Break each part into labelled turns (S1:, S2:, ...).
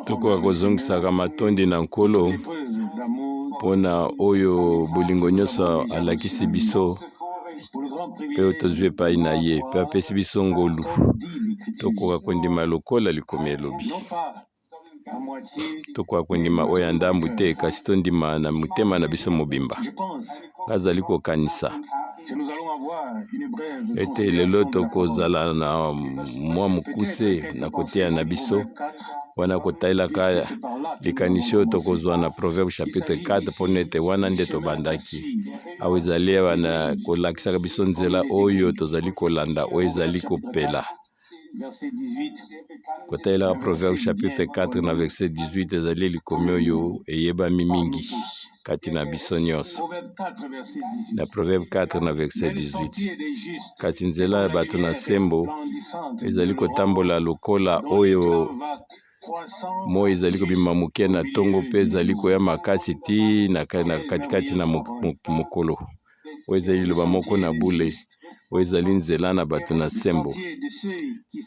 S1: Tokoka kozongisaka matondi na Nkolo mpo na oyo bolingo nyonso alakisi biso mpe oyo tozwi epai na ye mpe apesi biso ngolu tokoka kondima lokola likomi elobi. Tokoka kondima oyo ya ndambu te, kasi tondima na motema na biso mobimba. Nazali kokanisa ete lelo tokozala na mwa mokuse na koteya na biso wana kotalelaka likanisi oyo tokozwa na Proverbe chapitre 4 mpo ete wana nde tobandaki. Awa ezali wana kolakisaka biso nzela oyo tozali kolanda oyo ezali kopela. Kotalelaka Proverbe chapitre 4 na verset 18 ezali likomi oyo eyebami mingi kati na biso nyonso. Na Proverbe 4 na verset 18, kasi nzela ya bato na sembo ezali kotambola lokola oyo moi ezali kobima moke na ntongo mpe ezali koya makasi ti na katikati na mokolo. Oyo ezali liloba moko na bule. Oyo ezali nzela na bato na sembo,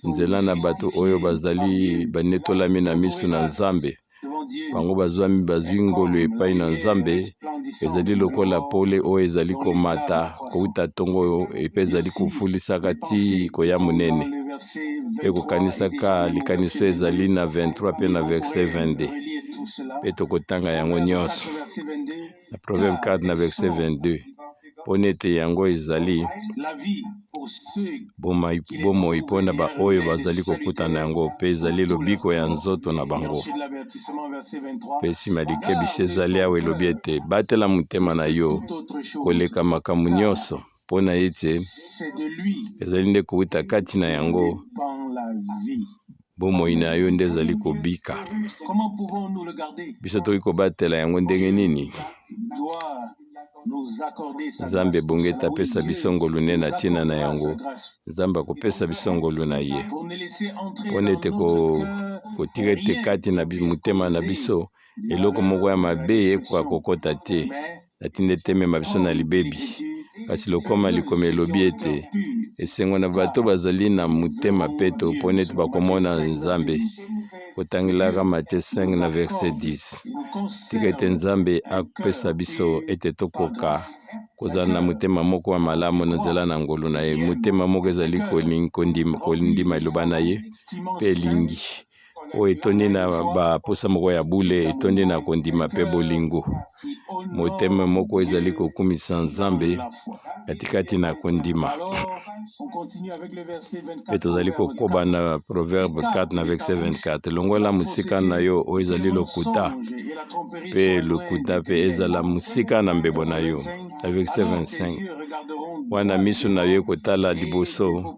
S1: nzela na bato oyo bazali banetolami na miso na Nzambe. Bango bazwami bazwi ngolu epai na Nzambe, ezali lokola pole oyo ezali komata kouta ntongo oyo mpe ezali kofulisaka ti koya monene. Mpe kokanisaka likanisi oyo ezali na 23 mpe na verset 22, mpe tokotanga yango nyonso na Proverbe 4 na verset 22, mpo nete yango ezali bomoi mpo na baoyo bazali kokutana yango, mpe ezali lobiko ya nzoto na bango. Mpe nsima likebisi ezali awa elobi ete batela motema na yo koleka makambo nyonso, mpo na ete ezali nde kouta kati na yango bomoi na yo nde ezali kobika. Biso tokoki kobatela yango ndenge nini? Nzambe ebongi ete apesa biso ngolu nde na ntina na yango. Nzambe akopesa biso ngolu na ye mpo na ete kotika ete kati na motema na biso eloko moko ya mabe ekoka kokota te na ntina ete emema biso na libebi. Kasi lokoma likomi elobi ete esengo na bato bazali na motema peto mpo na ete bakomona Nzambe. Kotangelaka Matthieu 5 na verset 10. Tika ete Nzambe apesa biso ete tokoka kozala na motema moko ya malamu na nzela na ngolu na ye. Motema moko ezali kondima liloba na ye mpe elingi oyo etondi na baposa moko ya bule, etondi na kondima mpe bolingo. Motema moko ezali kokumisa Nzambe katikati na kondima. Mpe tozali kokoba na Proverbe 4 na verset 24. Longola mosika na yo oyo ezali lokuta, mpe lokuta mpe ezala mosika na mbebo na yo. Na verset 25, wana miso na yo ekotala liboso,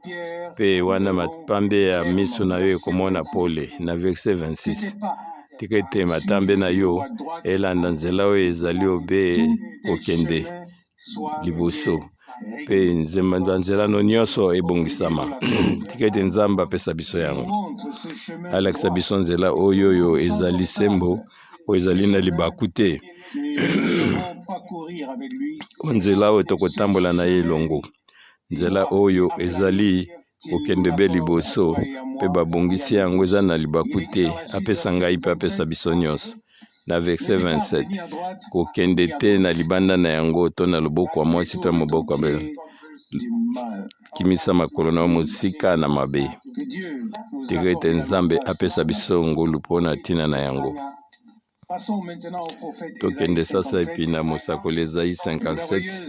S1: mpe wana matambe ya miso na yo ekomona pole. Na verset 26, tika ete matambe na yo elanda nzela oyo ezali obe kokende liboso mpe banzela no nyonso ebongisama. Tika ete Nzambe apesa biso yango, alakisa biso nzela oyo oyo ezali sembo, oyo ezali na libaku te, o nzela oyo tokotambola na ye elongo, nzela oyo ezali kokende be liboso mpe babongisi yango eza na libaku te. Apesa ngai mpe apesa biso nyonso. Na verset 27, kokende te na libanda na yango to na loboko ya mwasi to ya moboko ya kimisa makolo na yo mosika na mabe. Tika ete Nzambe apesa biso ngolu mpo na ntina na yango. Tokende sasa epi na mosakoli Ezayi 57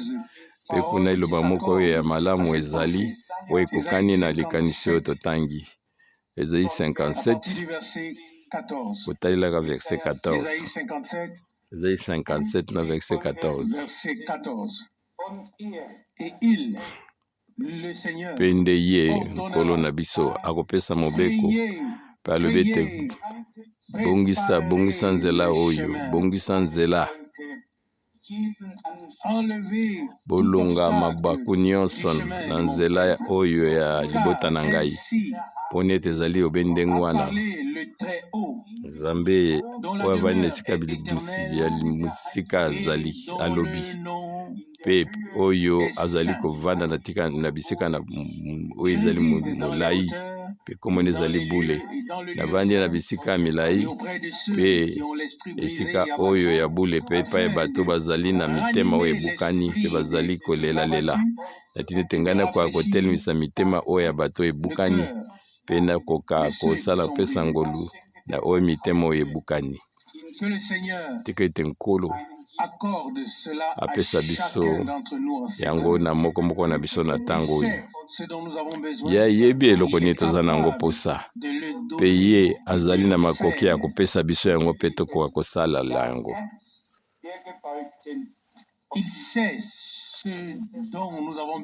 S1: mpe kuna liloba moko oyo ya malamu ezali oyo ekokani na likanisi oyo totangi. Ezayi 57 kotalelaka verset 14. Ezayi 57 na verset 14. Mpe nde ye, Nkolo na biso, akopesa mobeko, mpe alobi ete, Bongisa, bongisa nzela oyo, bongisa nzela. Bolonga mabaku nyonso na nzela oyo ya libota na ngai, mpo nete ezali obe ndenge wana. Nzambe oyo avandi na esika ya mosika azali, alobi. Mpe oyo azali kovanda na tika na bisika na oyo ezali molai mpe. mpe nkombo na ezali bule. Navandi na bisika ya milai mpe esika oyo ya bule mpe epai bato bazali na mitema oyo ebukani mpe bazali kolelalela. Natindi ete ngai nakoka kotelemisa mitema oyo ya bato oyo ebukani mpe nakoka kosala kopesa ngolu na oyo mitema oyo ebukani. Tika ete Nkolo apesa biso yango na moko moko na biso na ntango oyo. Ye ayebi eloko nini toza na yango mposa, mpe ye azali na makoki ya kopesa biso yango mpe tokoka kosalela yango.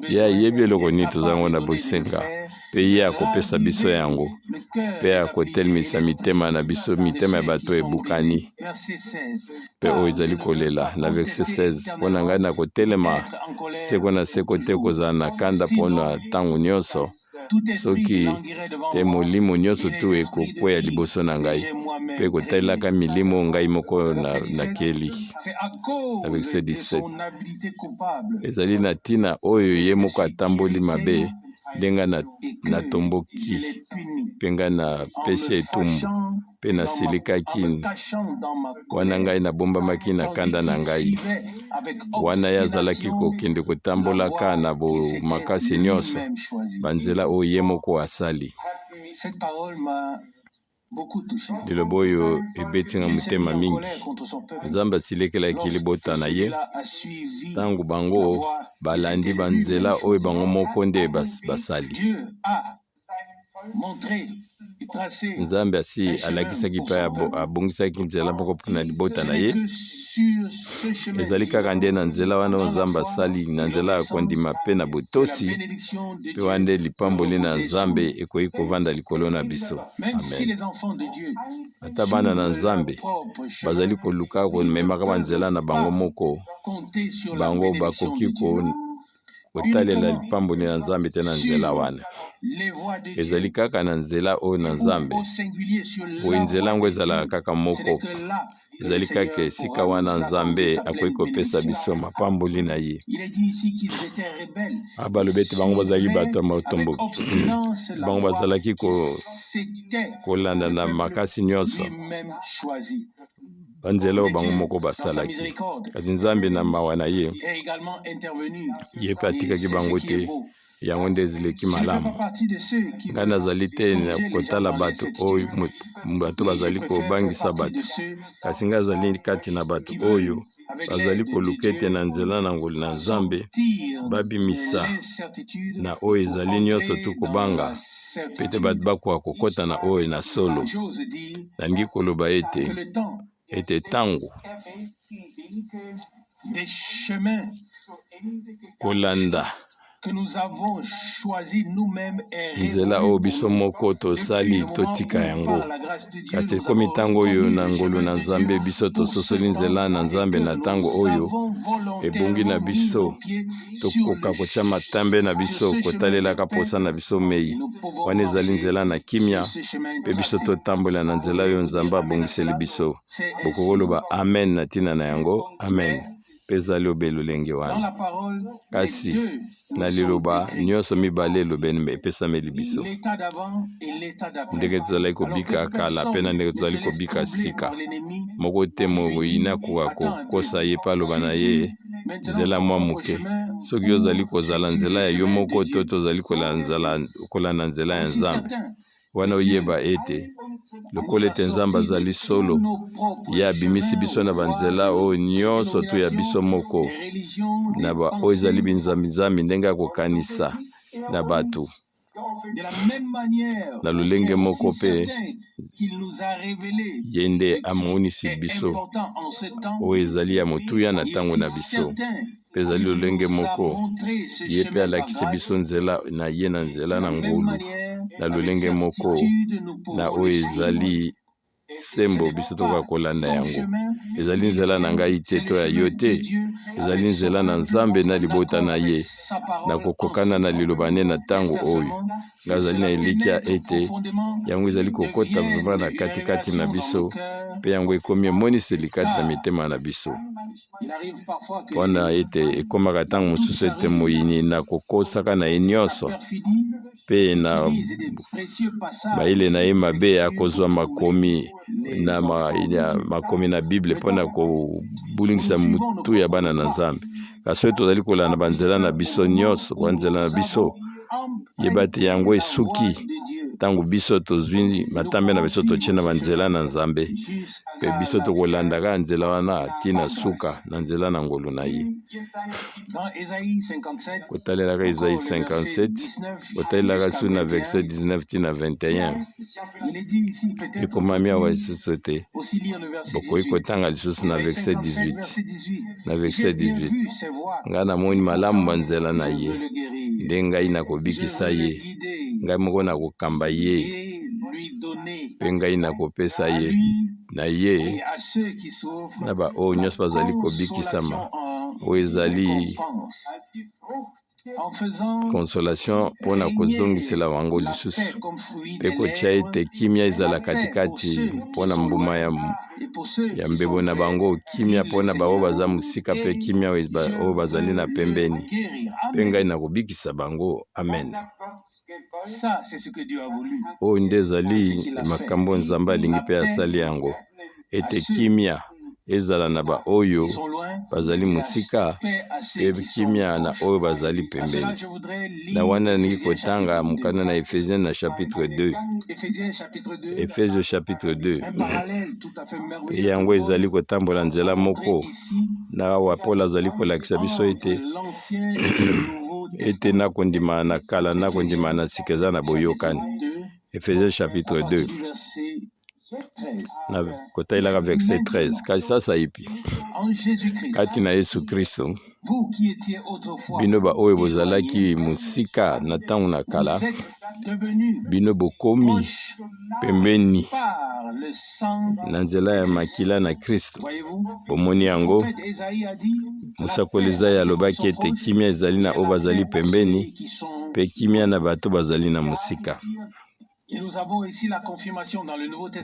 S1: Ye ayebi eloko nini toza yango na bosenga, mpe ye akopesa biso yango, mpe akotelemisa mitema na biso, mitema ya bato ebukani mpe oyo ezali kolela. Na verse 16, mpo na ngai nakotelema seko na seko te kozala na kanda mpo na ntango nyonso, soki te molimo nyonso tu ekokwea liboso na ngai mpe kotalelaka milimo ngai moko nakeli. Na verset 17, ezali na ntina oyo ye moko atamboli mabe nde ngai natomboki mpe ngai napesi etumbu mpe nasilikaki, wana ngai nabombamaki na kanda na ngai, wana ye azalaki kokende kotambolaka na bomakasi nyonso banzela oyo ye moko asali. Liloba oyo ebeti nga motema mingi. Nzambe asilikelaki libota na ye ntango bango balandi banzela oyo bango moko nde basali. Nzambe asi alakisaki mpe abongisaki nzela moko mpo na libota na ye. Ezali kaka nde na nzela wana oyo Nzambe asali, na nzela ya kondima mpe na botosi, mpe wana nde lipamboli na Nzambe ekoki kovanda likolo na biso. Amen. Ata bana na Nzambe bazali koluka komemaka banzela na bango moko, bango bakoki ko kotalela lipamboli na Nzambe te na nzela wana. Ezali kaka na nzela oyo na Nzambe. Boye nzela yango ezalaka kaka moko. Ezali kaka esika wana Nzambe akoki kopesa biso mapamboli na ye. Balobi ete bango bazalaki bato ya motomboki. Bango bazalaki kolanda na makasi nyonso banzela oyo bango moko basalaki. Kasi Nzambe na mawa na ye, ye mpe atikaki bango te. Yango nde eleki malamu. Ngai nazali te na kotala bato oyo bato bazali kobangisa bato, kasi ngai azali kati na bato oyo bazali koluka ete na nzela na ngolu na Nzambe babimisa na oyo ezali nyonso tu kobanga, mpe ete bato bakoka kokɔta na oyo na solo. Nalingi koloba ete ete ntango kolanda nzela oyo biso moko tosali totika yango, kasi ekomi ntango oyo na ngolu na Nzambe biso tososoli nzela na Nzambe na ntango oyo ebongi na biso tokoka kotya matambe na biso kotalelaka mposa na biso mei. Wana ezali nzela na kimia, mpe biso totambola na nzela oyo Nzambe abongiseli biso. Bokoki koloba amen na ntina na yango, amen. Mpe ezali obe lolenge wana. Kasi na liloba nyonso mibale elobeni epesameli biso, ndenge tozalaki kobika kala mpe na ndenge tozali kobika sika. Moko te moyini akoka kokosa ye mpe aloba na ye nzela mwa moke. Soki ozali kozala nzela ya yo moko to tozali kolanda nzela ya Nzambe, wana oyeba ete lokola ete Nzambe azali solo, ye abimisi biso na banzela oyo nyonso to ya biso moko, na ba oyo ezali binzambi-nzambi, ndenge ya kokanisa na bato. Na lolenge moko mpe, ye nde amonisi biso oyo ezali ya motuya na ntango na biso. Mpe ezali lolenge moko, ye mpe alakisi biso nzela na ye na nzela na ngolu, na lolenge moko na oyo ezali sembo, biso tokoka kolanda yango. Ezali nzela na ngai te to ya yo te, ezali nzela na Nzambe na libota na ye, na kokokana na liloba ne na ntango oyo. Ngai azali na elikya ete yango ezali kokota vraimen na katikati na biso, mpe yango ekomi emoniseli kati na mitema na biso. Mpona ete ekomaka ntango mosusu ete moyini na kokosaka na ye nyonso, Mpe na mayele na ye mabe akozwa makomi na makomi na Bible mpo na kobulingisa motu ya bana na Nzambe. Kasi soki tozali kolanda banzela na biso nyonso, banzela na biso, yeba ete yango esuki ntango biso tozwi matambe na biso totie na banzela na Nzambe, mpe biso tokolanda kaka nzela wana tii na suka na nzela na ngolu na ye. Kotalelaka Esaïe 57, kotalelaka su na verset 19 tii na 21, ekomami awa lisusu ete bokoki kotanga lisusu na verset 18. Na verset 18, ngai namoni malamu banzela na ye, nde ngai nakobikisa ye, ngai moko nakokamba ye, mpe ngai nakopesa ye na ye na baoyo nyonso bazali kobikisama. Oyo ezali consolation mpo na kozongisela bango lisusu mpe kotia ete kimia ezala katikati mpo na mbuma ya mbebo na bango, kimia mpo na baoyo baza mosika mpe kimia oyo bazali na pembeni, mpe ngai nakobikisa bango. Amen. Oyo nde ezali makambo Nzambe alingi mpe asali yango, ete kimia ezala na baoyo bazali mosika mpe kimia na oyo bazali pembeni. Na wana nalingi kotanga mokanda na Ephésiens na chapitre 2. Ephésiens chapitre 2. Mpe yango ezali kotambola nzela moko na awa Paul azali kolakisa biso ete ete na kondima na kala na kondima na sika eza na boyokani. Ephésiens chapitre 2 na kotalelaka verset 13. Kasi sasaipi kati na Yesu Kristo, bino baoyo bozalaki mosika na ntango na kala, bino bokomi pembeni na nzela ya makila na Kristo. Bomoni yango? Mosakoli Ezaya alobaki ete kimia ezali na oyo bazali pembeni mpe kimia na bato bazali na mosika.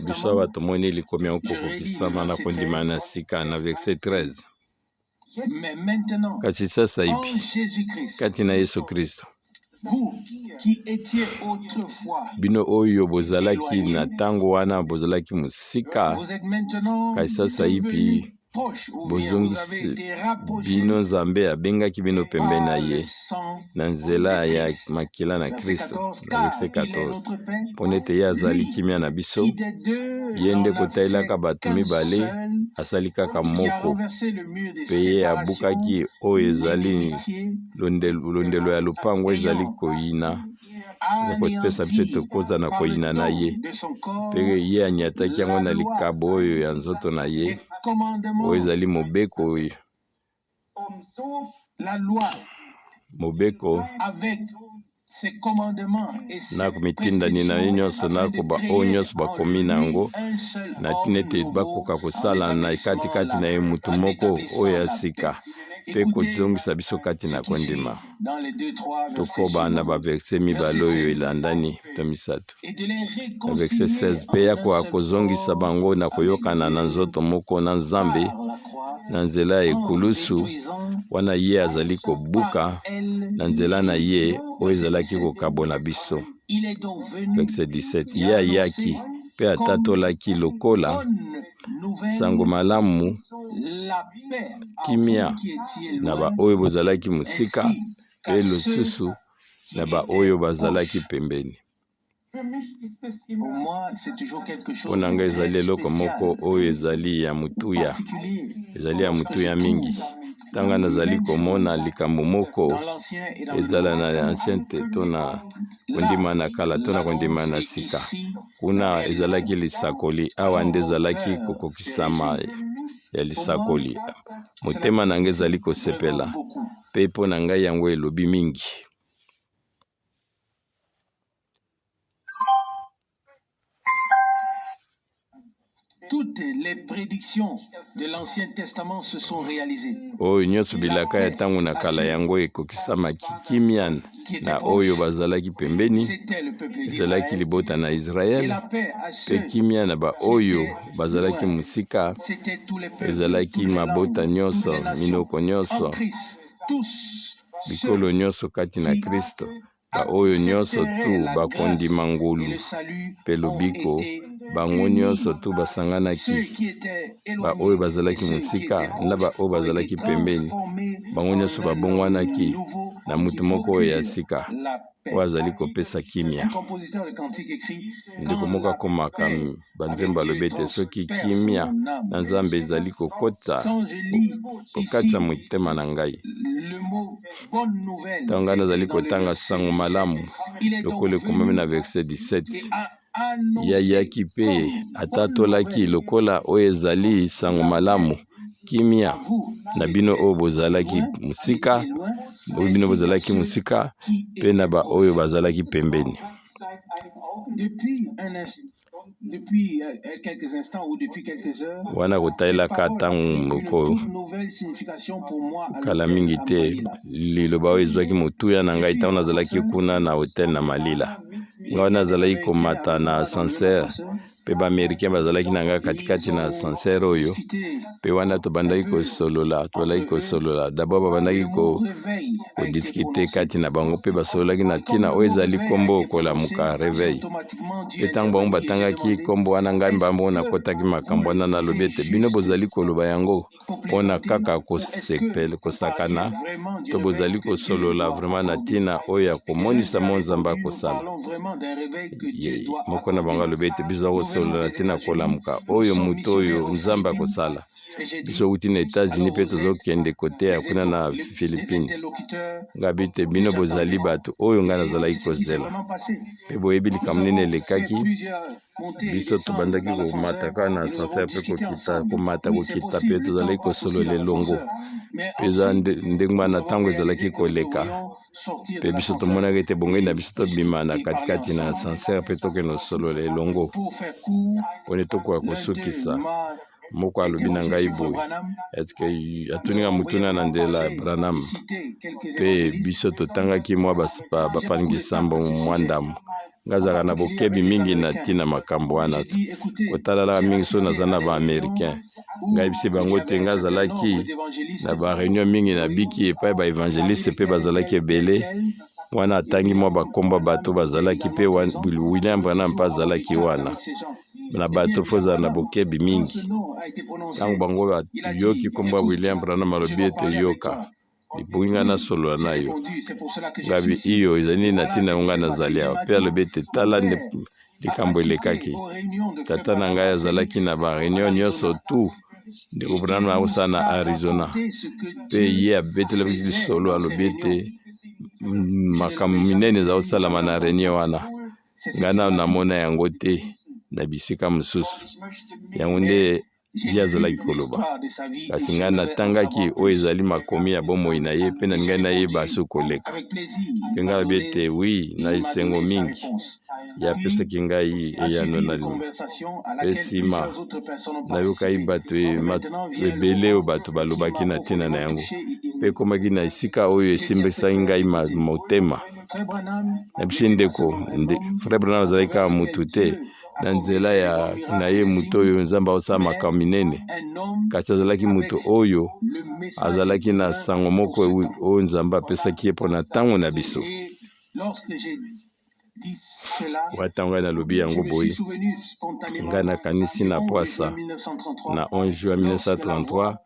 S1: Biso awa tomoni likomi yango kokokisama na kondima na sika na verset 13. Kasi sasaipi kati na Yesu Kristo, bino oyo bozalaki na ntango wana bozalaki mosika, kasi sasaipi bozongisi bino, Nzambe abengaki bino pembeni na ye na nzela ya makila na Kristo. Na verset 14, mpo ete ye azali kimia na biso, ye nde kotalelaka bato mibale asali kaka moko, mpe ye abukaki oyo ezali londelo ya lopango ezali koyina, eza kopesa biso ete tokoza na koyina na ye, mpe ye anyataki yango na likabo oyo ya nzoto na ye, oyo ezali mobeko, oyo mobeko na mitindani na ye nyonso na oyo nyonso bakomi na yango, na ntina ete bakoka kosala na katikati na ye motu moko oyo ya sika mpe kozongisa biso kati na kondima. Tokoba na baverse mibale oyo elandani to misato. Na verse 16, mpe ya kozongisa bango na koyokana na nzoto moko na Nzambe na nzela ya ekulusu, wana ye azali kobuka na nzela na ye oyo ezalaki kokabola biso. Verse 17, ye ayaki mpe atatolaki lokola sango malamu kimia na baoyo bozalaki mosika mpe lisusu na baoyo bazalaki pembeni. Mpo na ngai ezali eloko moko oyo ezali ya motuya, ezali ya motuya mingi. Ntango nazali komona likambo moko, ezala na ancien to na kondima na kala to na kondima na sika, kuna ezalaki lisakoli, awa nde ezalaki kokokisama ya lisakoli. Motema na ngai ezali kosepela, mpe mpo na ngai yango elobi mingi.
S2: Toutes les prédictions de l'Ancien Testament se sont réalisées.
S1: Oyo nyonso bilaka ya ntango na kala yango ekokisamaki. Kimia na oyo bazalaki pembeni ezalaki libota na Israele, mpe kimia na baoyo bazalaki mosika ezalaki mabota nyonso, minoko nyonso, bikolo nyonso kati na Kristo. Baoyo nyonso tu
S2: accepteraient la
S1: bakondima
S2: grâce et
S1: ngolu
S2: le salut
S1: mpe
S2: ont
S1: lobiko,
S2: été
S1: bango
S2: unis.
S1: nyonso tu basanganaki.
S2: Ceux qui étaient
S1: Baoyo
S2: éloignés et
S1: bazalaki
S2: ceux qui
S1: mosika
S2: étaient
S1: na
S2: proches
S1: baoyo
S2: ont été
S1: bazalaki pembeni,
S2: transformés
S1: bango
S2: en
S1: nyonso
S2: un homme
S1: babongwanaki
S2: nouveau
S1: na
S2: qui
S1: moto moko oyo ya
S2: procure
S1: sika,
S2: la
S1: oyo
S2: paix.
S1: azali kopesa kimia.
S2: Un compositeur de cantique écrit:
S1: Ndeko
S2: Quand
S1: moko
S2: la
S1: akomaka
S2: paix avec
S1: banzembo
S2: Dieu
S1: alobi ete soki
S2: transperce
S1: kimia
S2: mon
S1: na
S2: âme,
S1: Nzambe ezali kokota
S2: quand je lis
S1: kokatisa
S2: ici
S1: motema na ngai.
S2: le mot bonne nouvelle
S1: Ntango ngai nazali
S2: écrit dans le
S1: kotanga
S2: verset
S1: sango
S2: 17,
S1: malamu
S2: il est donc
S1: lokola ekomami
S2: venu
S1: na verset
S2: et
S1: 17,
S2: a annoncé
S1: yayaki mpe
S2: comme bonne
S1: atatolaki
S2: nouvelle
S1: lokola oyo ezali sango
S2: la
S1: malamu
S2: paix
S1: kimia
S2: à vous
S1: na
S2: qui
S1: bino
S2: étiez
S1: oyo bozalaki
S2: loin, qui
S1: mosika,
S2: étiez loin,
S1: oyo bino
S2: ainsi qu'à
S1: bozalaki
S2: ceux
S1: mosika
S2: qui
S1: mpe na
S2: étaient
S1: baoyo
S2: proches.
S1: bazalaki pembeni.
S2: Depuis un instant, depuis quelques instants ou depuis quelques heures,
S1: Wana
S2: cette
S1: kotalelaka
S2: parole a
S1: ntango
S2: pris une
S1: moko
S2: toute nouvelle signification pour moi à
S1: kala
S2: l'hôtel
S1: mingi
S2: à
S1: te,
S2: Manila.
S1: liloba oyo ezwaki motuya na
S2: Je
S1: ngai
S2: suis
S1: ntango nazalaki
S2: à
S1: kuna na hotel na Malila. Ngai wana
S2: les
S1: nazalaki
S2: Américains
S1: komata
S2: avec
S1: na
S2: moi dans le même
S1: ascenseur
S2: ascenseur.
S1: mpe baaméricain bazalaki na ngai katikati
S2: Ils
S1: na
S2: ont
S1: ascenseur oyo,
S2: discuté
S1: mpe wana
S2: un
S1: tobandaki
S2: peu
S1: kosolola, tobandaki
S2: entre eux
S1: kosolola. D'abord
S2: et
S1: babandaki
S2: le mot réveil a été
S1: kodiskute
S2: prononcé.
S1: kati na bango mpe basololaki na
S2: Et comme
S1: ntina
S2: le
S1: oyo
S2: mot
S1: ezali
S2: réveil a
S1: nkombo
S2: été prononcé,
S1: kolamuka
S2: j'ai
S1: réveil.
S2: automatiquement dû
S1: Mpe ntango bango
S2: intervenir et j'ai
S1: batangaki
S2: demandé:
S1: nkombo wana, ngai
S2: est-ce
S1: mbango
S2: que
S1: nakotaki
S2: vous
S1: makambo
S2: le
S1: wana, nalobi
S2: disiez
S1: ete bino
S2: juste
S1: bozali koloba yango
S2: pour
S1: mpona
S2: plaisanter
S1: kaka
S2: ou est-ce que
S1: kosepela
S2: vous parliez
S1: kosakana
S2: vraiment du
S1: to
S2: réveil
S1: bozali
S2: que Dieu
S1: kosolola
S2: doit
S1: vraiment na
S2: accorder?
S1: ntina oyo ya
S2: Et l'un
S1: komonisa
S2: d'eux a
S1: mo Nzambe
S2: répondu: Nous
S1: akosala.
S2: parlons vraiment d'un réveil que Dieu doit
S1: Moko na bango
S2: accorder.
S1: alobi ete biso
S2: Nous venons
S1: kosolola na
S2: des
S1: ntina
S2: États-Unis,
S1: kolamuka
S2: nous
S1: oyo
S2: sommes
S1: moto oyo
S2: missionnaires aux
S1: Nzambe
S2: Philippines.
S1: akosala.
S2: Et j'ai
S1: Biso
S2: dit:
S1: wuti na États-Unis
S2: alors
S1: mpe
S2: vous êtes
S1: tozokende koteya kuna na
S2: des
S1: Philippines.
S2: interlocuteurs
S1: Ngabi te
S2: que
S1: bino bozali
S2: j'attendais.
S1: bato oyo ngai
S2: Et
S1: nazalaki
S2: c'est ce qui s'est
S1: kozela.
S2: vraiment passé.
S1: Mpe boyebi
S2: Nous
S1: likambo nini
S2: avons fait
S1: elekaki,
S2: plusieurs montées et
S1: biso
S2: descentes
S1: tobandaki
S2: dans
S1: komata
S2: l'ascenseur
S1: kaka na
S2: et nous avons
S1: ascenseur mpe
S2: discuté
S1: kokita,
S2: ensemble.
S1: komata
S2: Oui, c'est
S1: kokita, mpe
S2: possible, le
S1: tozalaki
S2: temps passe aussi
S1: kosolola
S2: dans
S1: elongo.
S2: l'ascenseur. Mais
S1: Mpe eza
S2: ensuite,
S1: ndenge
S2: nous
S1: wana
S2: avons
S1: ntango ezalaki
S2: réalisé que nous
S1: koleka,
S2: devrions sortir
S1: mpe
S2: de
S1: biso
S2: l'ascenseur
S1: tomonaki ete ebongeli na
S2: et
S1: biso tobima na
S2: discuter, parler
S1: katikati na
S2: ensemble.
S1: ascenseur mpe tokende kosolola elongo
S2: Pour faire court,
S1: mpone tokoka
S2: l'un d'eux
S1: kosukisa.
S2: m'a
S1: Moko alobi na
S2: interrogé
S1: ngai
S2: sur Frère
S1: boye
S2: Branham.
S1: eske
S2: Nous
S1: atuninga
S2: avons
S1: motuna na
S2: brièvement
S1: nzela
S2: parlé
S1: Branham,
S2: et cité quelques
S1: mpe
S2: évangélistes.
S1: biso totangaki mwa
S2: J'ai beaucoup de
S1: bapangi
S2: temps
S1: sambo
S2: à ce
S1: mwa
S2: sujet,
S1: ndambo. Ngai
S2: en
S1: azalaka na
S2: particulier
S1: bokebi
S2: avec les
S1: mingi na
S2: Américains.
S1: ntina makambo wana,
S2: J'ai dit: écoutez,
S1: kotalalaka
S2: j'ai
S1: mingi so
S2: assisté
S1: naza
S2: à
S1: na
S2: des réunions
S1: baaméricain. Ngai
S2: où
S1: bisi
S2: il y
S1: bango te,
S2: avait
S1: ngai
S2: un certain nombre
S1: azalaki na
S2: d'évangélistes,
S1: bareunion mingi na
S2: oui,
S1: biki epai
S2: parmi
S1: baevangeliste mpe
S2: lesquels
S1: bazalaki
S2: tel, tel,
S1: ebele.
S2: tel,
S1: Wana
S2: et
S1: atangi mwa
S2: William
S1: bakombo
S2: Branham
S1: bato
S2: était
S1: bazalaki mpe
S2: également présent.
S1: William
S2: J'avais
S1: Branham mpe
S2: toujours avoir des
S1: azalaki
S2: cartes
S1: wana.
S2: avec ces gens.
S1: Na
S2: Eh bien,
S1: bato fo
S2: William
S1: ozala na
S2: Branham,
S1: bokebi
S2: quand
S1: mingi.
S2: ce nom a été
S1: Ntango
S2: prononcé,
S1: bango
S2: il a
S1: bayoki
S2: dit:
S1: nkombo ya
S2: écoute,
S1: William Branham
S2: je
S1: alobi
S2: dois
S1: ete
S2: parler avec
S1: yoka,
S2: toi.
S1: libongi ngai
S2: Oui,
S1: nasolola
S2: j'ai
S1: na yo.
S2: répondu, c'est pour cela que je suis
S1: Ngabi
S2: ici.
S1: iyo ezali na
S2: Voilà
S1: ntina
S2: ce
S1: yango
S2: qui
S1: ngai
S2: s'est passé.
S1: nazali
S2: Il
S1: awa.
S2: m'a
S1: Mpe
S2: dit:
S1: alobi ete
S2: mon
S1: tala nde
S2: père a
S1: likambo
S2: assisté
S1: elekaki.
S2: aux réunions de Frère
S1: Tata na
S2: Branham
S1: ngai
S2: à
S1: azalaki
S2: Phoenix,
S1: na
S2: en
S1: bareunion nyonso
S2: Arizona.
S1: tu ndeko
S2: Et
S1: Branham
S2: il
S1: akosala
S2: nous
S1: na
S2: a
S1: Arizona,
S2: rapporté ce que
S1: mpe
S2: Dieu
S1: ye abetelaki
S2: faisait
S1: lisolo
S2: dans ces
S1: alobi ete
S2: réunions. Je ne
S1: makambo
S2: l'avais jamais
S1: minene eza
S2: vu ni
S1: kosalama
S2: jamais
S1: na
S2: entendu.
S1: réunion wana.
S2: C'est ce
S1: Ngai
S2: qu'il
S1: nano
S2: m'a dit.
S1: namona yango te na bisika mosusu. Yango
S2: Mais
S1: nde
S2: j'ai
S1: ye azalaki
S2: lu
S1: koloba,
S2: l'histoire de sa vie et
S1: kasi
S2: je
S1: ngai
S2: voudrais en
S1: natangaki
S2: savoir
S1: oyo
S2: plus.
S1: ezali makomi ya bomoi na ye mpe
S2: Et j'ai
S1: nalingai nayeba
S2: répondu
S1: so koleka.
S2: avec plaisir.
S1: Mpe
S2: Il
S1: ngai
S2: m'a
S1: alobi
S2: donné,
S1: ete wi
S2: il
S1: na
S2: m'a
S1: esengo
S2: donné sa
S1: mingi,
S2: réponse.
S1: ye
S2: Puis
S1: apesaki ngai
S2: a
S1: eyano
S2: suivi
S1: na
S2: une
S1: lima.
S2: conversation à
S1: Mpe
S2: laquelle
S1: nsima
S2: plusieurs autres personnes ont
S1: nayokaki
S2: participé.
S1: bato
S2: Et maintenant vient le
S1: ebele oyo
S2: moment
S1: bato
S2: qui
S1: balobaki
S2: m'a
S1: na ntina na
S2: profondément
S1: yango,
S2: touché et
S1: mpe
S2: ému.
S1: ekomaki na esika oyo
S2: J'ai dit à ce
S1: esimbisaki
S2: frère:
S1: ngai
S2: écoutez,
S1: motema.
S2: Frère Branham
S1: Na biso
S2: n'était pas
S1: ndeko
S2: seulement un homme
S1: frère Branham
S2: à
S1: azalaki
S2: travers
S1: kaka
S2: lequel
S1: motu te
S2: Dieu
S1: na nzela
S2: accomplissait des
S1: ya
S2: grands
S1: na
S2: miracles
S1: ye
S2: et des
S1: moto
S2: signes,
S1: oyo Nzambe akosala
S2: mais
S1: makambo minene,
S2: un homme
S1: kasi azalaki moto
S2: avec
S1: oyo
S2: le message
S1: azalaki na
S2: divin
S1: sango
S2: pour
S1: moko
S2: ce temps.
S1: oyo Nzambe apesaki ye mpo na ntango na biso.
S2: Et lorsque j'ai dit cela,
S1: Wa ntango ngai nalobi
S2: je
S1: yango
S2: me suis
S1: boye,
S2: souvenu spontanément
S1: ngai nakanisi
S2: du
S1: na
S2: 11 juin
S1: pwasa
S2: 1933,
S1: na 11 juin
S2: lorsque la
S1: 1933
S2: voix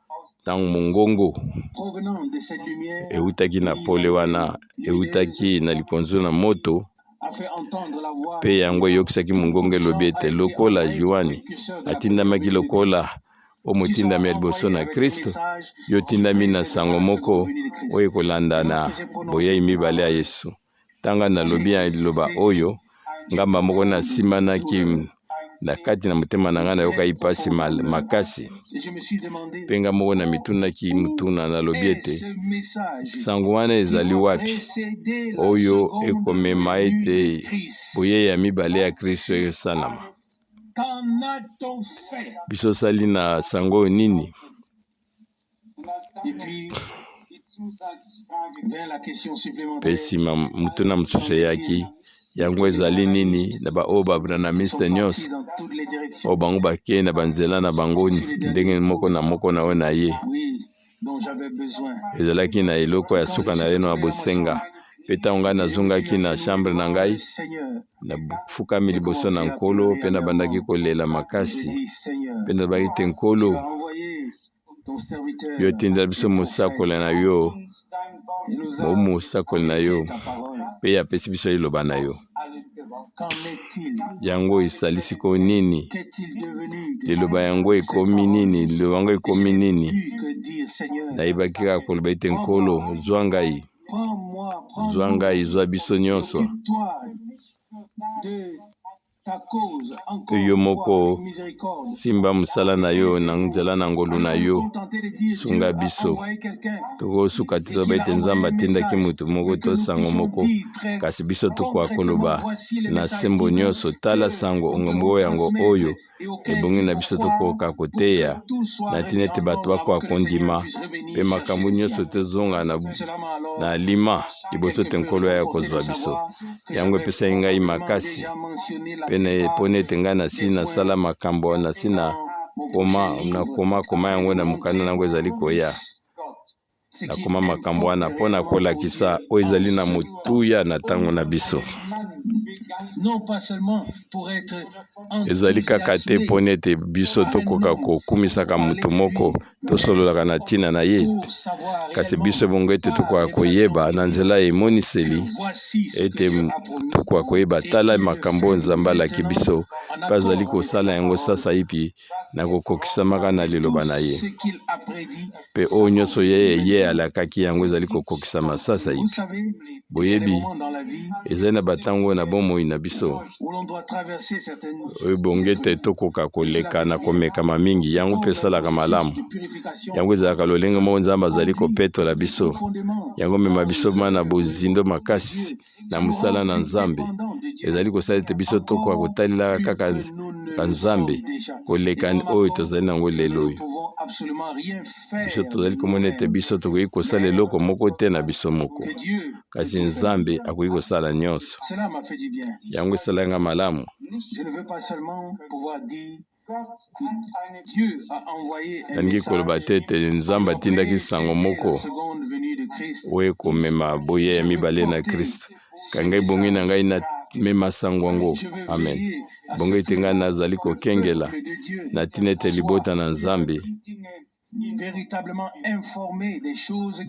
S1: ntango mongongo
S2: provenant de cette lumière
S1: eutaki na pole wana,
S2: lumineuse
S1: eutaki na likonzo na moto,
S2: a fait entendre la voix
S1: mpe yango
S2: disant:
S1: eyokisaki mongongo elobi
S2: Jean a
S1: ete
S2: été
S1: lokola
S2: envoyé comme
S1: Yohane
S2: précurseur de la première
S1: atindamaki
S2: venue de
S1: lokola
S2: Christ.
S1: oyo
S2: Tu seras
S1: motindami ya liboso
S2: envoyé
S1: na
S2: avec un
S1: Kristo,
S2: message
S1: yo
S2: qui
S1: otindami na
S2: précédera
S1: sango
S2: la seconde
S1: moko
S2: venue de Christ.
S1: oyo
S2: Et
S1: ekolanda na
S2: lorsque j'ai prononcé
S1: boyei
S2: ces
S1: mibale ya
S2: paroles,
S1: Yesu. Ntango nalobi ya
S2: j'ai
S1: liloba
S2: saisi
S1: oyo,
S2: une
S1: ngamba moko
S2: profonde
S1: nasimanaki
S2: douleur,
S1: na kati na motema na ngai,
S2: une très
S1: nayokaki mpasi
S2: profonde douleur.
S1: makasi.
S2: Et je me suis demandé:
S1: Mpe ngai moko na mitunaki
S2: où
S1: motuna, nalobi
S2: est
S1: ete
S2: ce message
S1: sango wana
S2: qui
S1: ezali
S2: doit
S1: wapi
S2: précéder la
S1: oyo
S2: seconde
S1: ekomema
S2: venue de
S1: ete
S2: Christ?
S1: boyei ya mibale ya Kristo esalama?
S2: Qu'en a-t-on fait?
S1: Biso osali na sango oyo nini?
S2: Et puis vint la question
S1: Mpe
S2: supplémentaire:
S1: nsima motuna mosusu
S2: qu'en
S1: eyaki,
S2: est-il
S1: yango
S2: des
S1: ezali nini
S2: branhamistes
S1: na baoyo
S2: qui sont
S1: babranamiste nyonso
S2: partis dans toutes les
S1: oyo
S2: directions
S1: bango bakei na banzela na bango
S2: sur les
S1: ndenge
S2: derniers
S1: moko
S2: coups,
S1: na moko na oyo na ye?
S2: oui, dont j'avais besoin?
S1: Ezalaki na eloko ya
S2: Quand
S1: suka
S2: je
S1: na
S2: suis
S1: ye na
S2: retourné dans ma
S1: bosenga.
S2: chambre,
S1: Mpe ntango ngai nazongaki na chambre na ngai, nafukami liboso na Nkolo mpe nabandaki kolela makasi. Mpe nalobaki te, Nkolo, yo otindela biso mosakoli na yo, mosakoli na yo, mpe ye apesi biso liloba na yo. Yango esali sikoyo nini? Liloba yango ekomi nini? Liloba yango ekomi nini? Nayebaki kaka koloba ete, Nkolo, zwa ngai, zwa ngai, zwa biso nyonso. Mpe yo moko simba mosala na yo na nzela na ngolu na yo, sunga biso. Tokosuka te toloba ete Nzambe atindaki moto moko to sango moko, kasi biso tokoka koloba na sembo nyonso, tala sango ngongo yango oyo ebongi na biso tokoka koteya na ntina ete bato bakoka kondima mpe makambo nyonso tozonga na lima liboso te Nkolo aya kozwa biso. Yango epesaki ngai makasi mpe mpona ete ngai nasi nasala makambo, nasi na koma nakoma koma yango na mokanda na yango ezali koya. Nakoma makambo wana mpo na kolakisa oyo ezali na motuya na ntango na biso. Ezali kaka te mpo ete biso tokoka kokumisaka moto moko, tosololaka na ntina na ye, kasi biso ebongo ete tokoka koyeba na nzela ya emoniseli ete tokoka koyeba tala makambo oyo Nzambe alaki biso mpe azali kosala yango sasaipi na kokokisamaka na liloba na ye, mpe oyo nyonso ye alakaki yango ezali kokokisama sasaipi. Boyebi, ezali na batango na bomoi na biso oyo ebongi ete tokoka koleka na komekama mingi. Yango mpe esalaka malamu. Yango ezalaka lolenge moko Nzambe azali kopetola biso. Yango mema biso ma na bozindo makasi na mosala na Nzambe. Ezali kosala ete biso tokoka kotalelaka kaka Nzambe koleka oyo tozali nango lelo oyo. Biso tozali komona ete biso tokoki kosala eloko moko te na biso moko, kasi Nzambe akoki kosala nyonso. Yango esalaki nga malamu. Nalingi koloba te ete Nzambe atindaki sango moko oyo ekomema boyei ya mibale na Kristo. Ka ngai ebongi na ngai namema sango yango. Amen. Bongo ete ngai nazali kokengela na ntina ete libota na Nzambe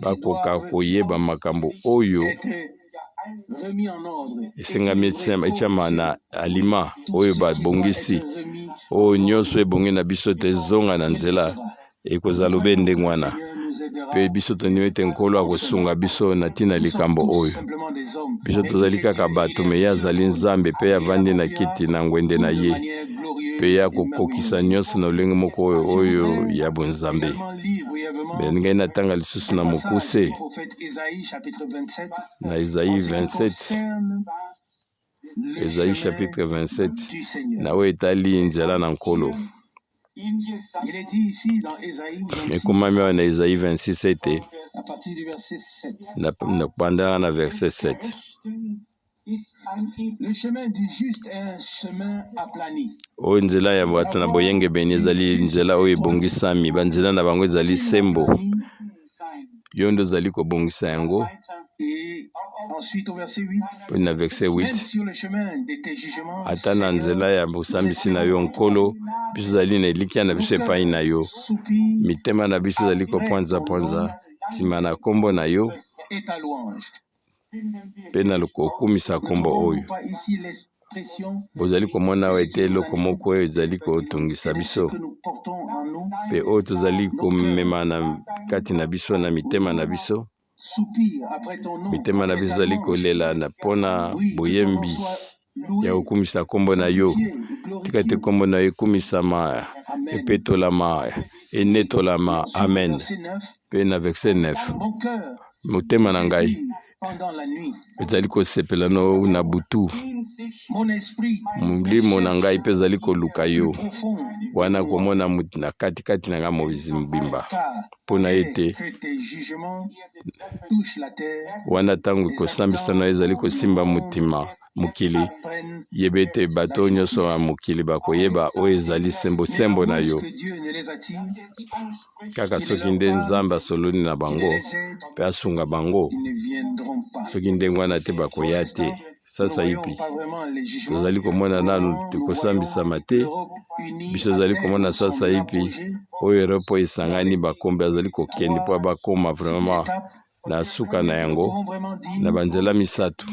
S1: bakoka koyeba makambo oyo esengami etiama na alima oyo babongisi, oyo nyonso ebongi na biso te ezonga na nzela, ekozala obe ndenge wana. Mpe biso tondimi ete Nkolo akosunga biso na ntina likambo oyo. Biso tozali kaka bato, me ye azali Nzambe, mpe avandi na kiti na ngwende na ye, mpe ye akokokisa nyonso na lolenge moko oyo oyo ya bonzambe. Me ngai natanga lisusu na mokuse na Esaïe 27, Esaïe chapitre 27, na oyo etali nzela na Nkolo. Ekomami awa na Esaïe 26 ete na kobandaka na verset 7. Oyo nzela ya bato na boyengebene ezali nzela oyo ebongisami, banzela na bango ezali sembo. Yo nde ozali kobongisa yango. Mpe na verset 8, ata na nzela ya bosambisi na yo, Nkolo, biso ezali na elikya na biso epai na yo. Mitema na biso ezali kopwanza-pwanza nsima na nkombo na yo mpe na kokumisa nkombo oyo. Bozali komona awa ete eloko moko oyo ezali kotungisa biso mpe oyo tozali komema na kati na biso, na mitema na biso. Mitema na biso ezali kolela na mpona boyembi ya kokumisa nkombo na yo. Tika ete nkombo na yo ekumisama, epetolama, enetolama. Amen. Mpe na verset 9, motema na ngai ezali kosepela no na butu, molimo na ngai mpe ezali koluka yo, wana komona na katikati na ngai mobimba, mpo na ete Wana ntango kosambisana ezali kosimba motima mokili, yeba ete bato nyonso ya mokili bakoyeba oyo ezali sembosembo na yo. Kaka soki nde Nzambe asololi na bango mpe asunga bango, soki ndenge wana te bakoya te. Sasaipi tozali komona nanu kosambisama te, biso tozali komona sasaipi oyo Europe oyo esangani bakombe azali kokende mpo bakoma vraiment na suka na yango na banzela misato.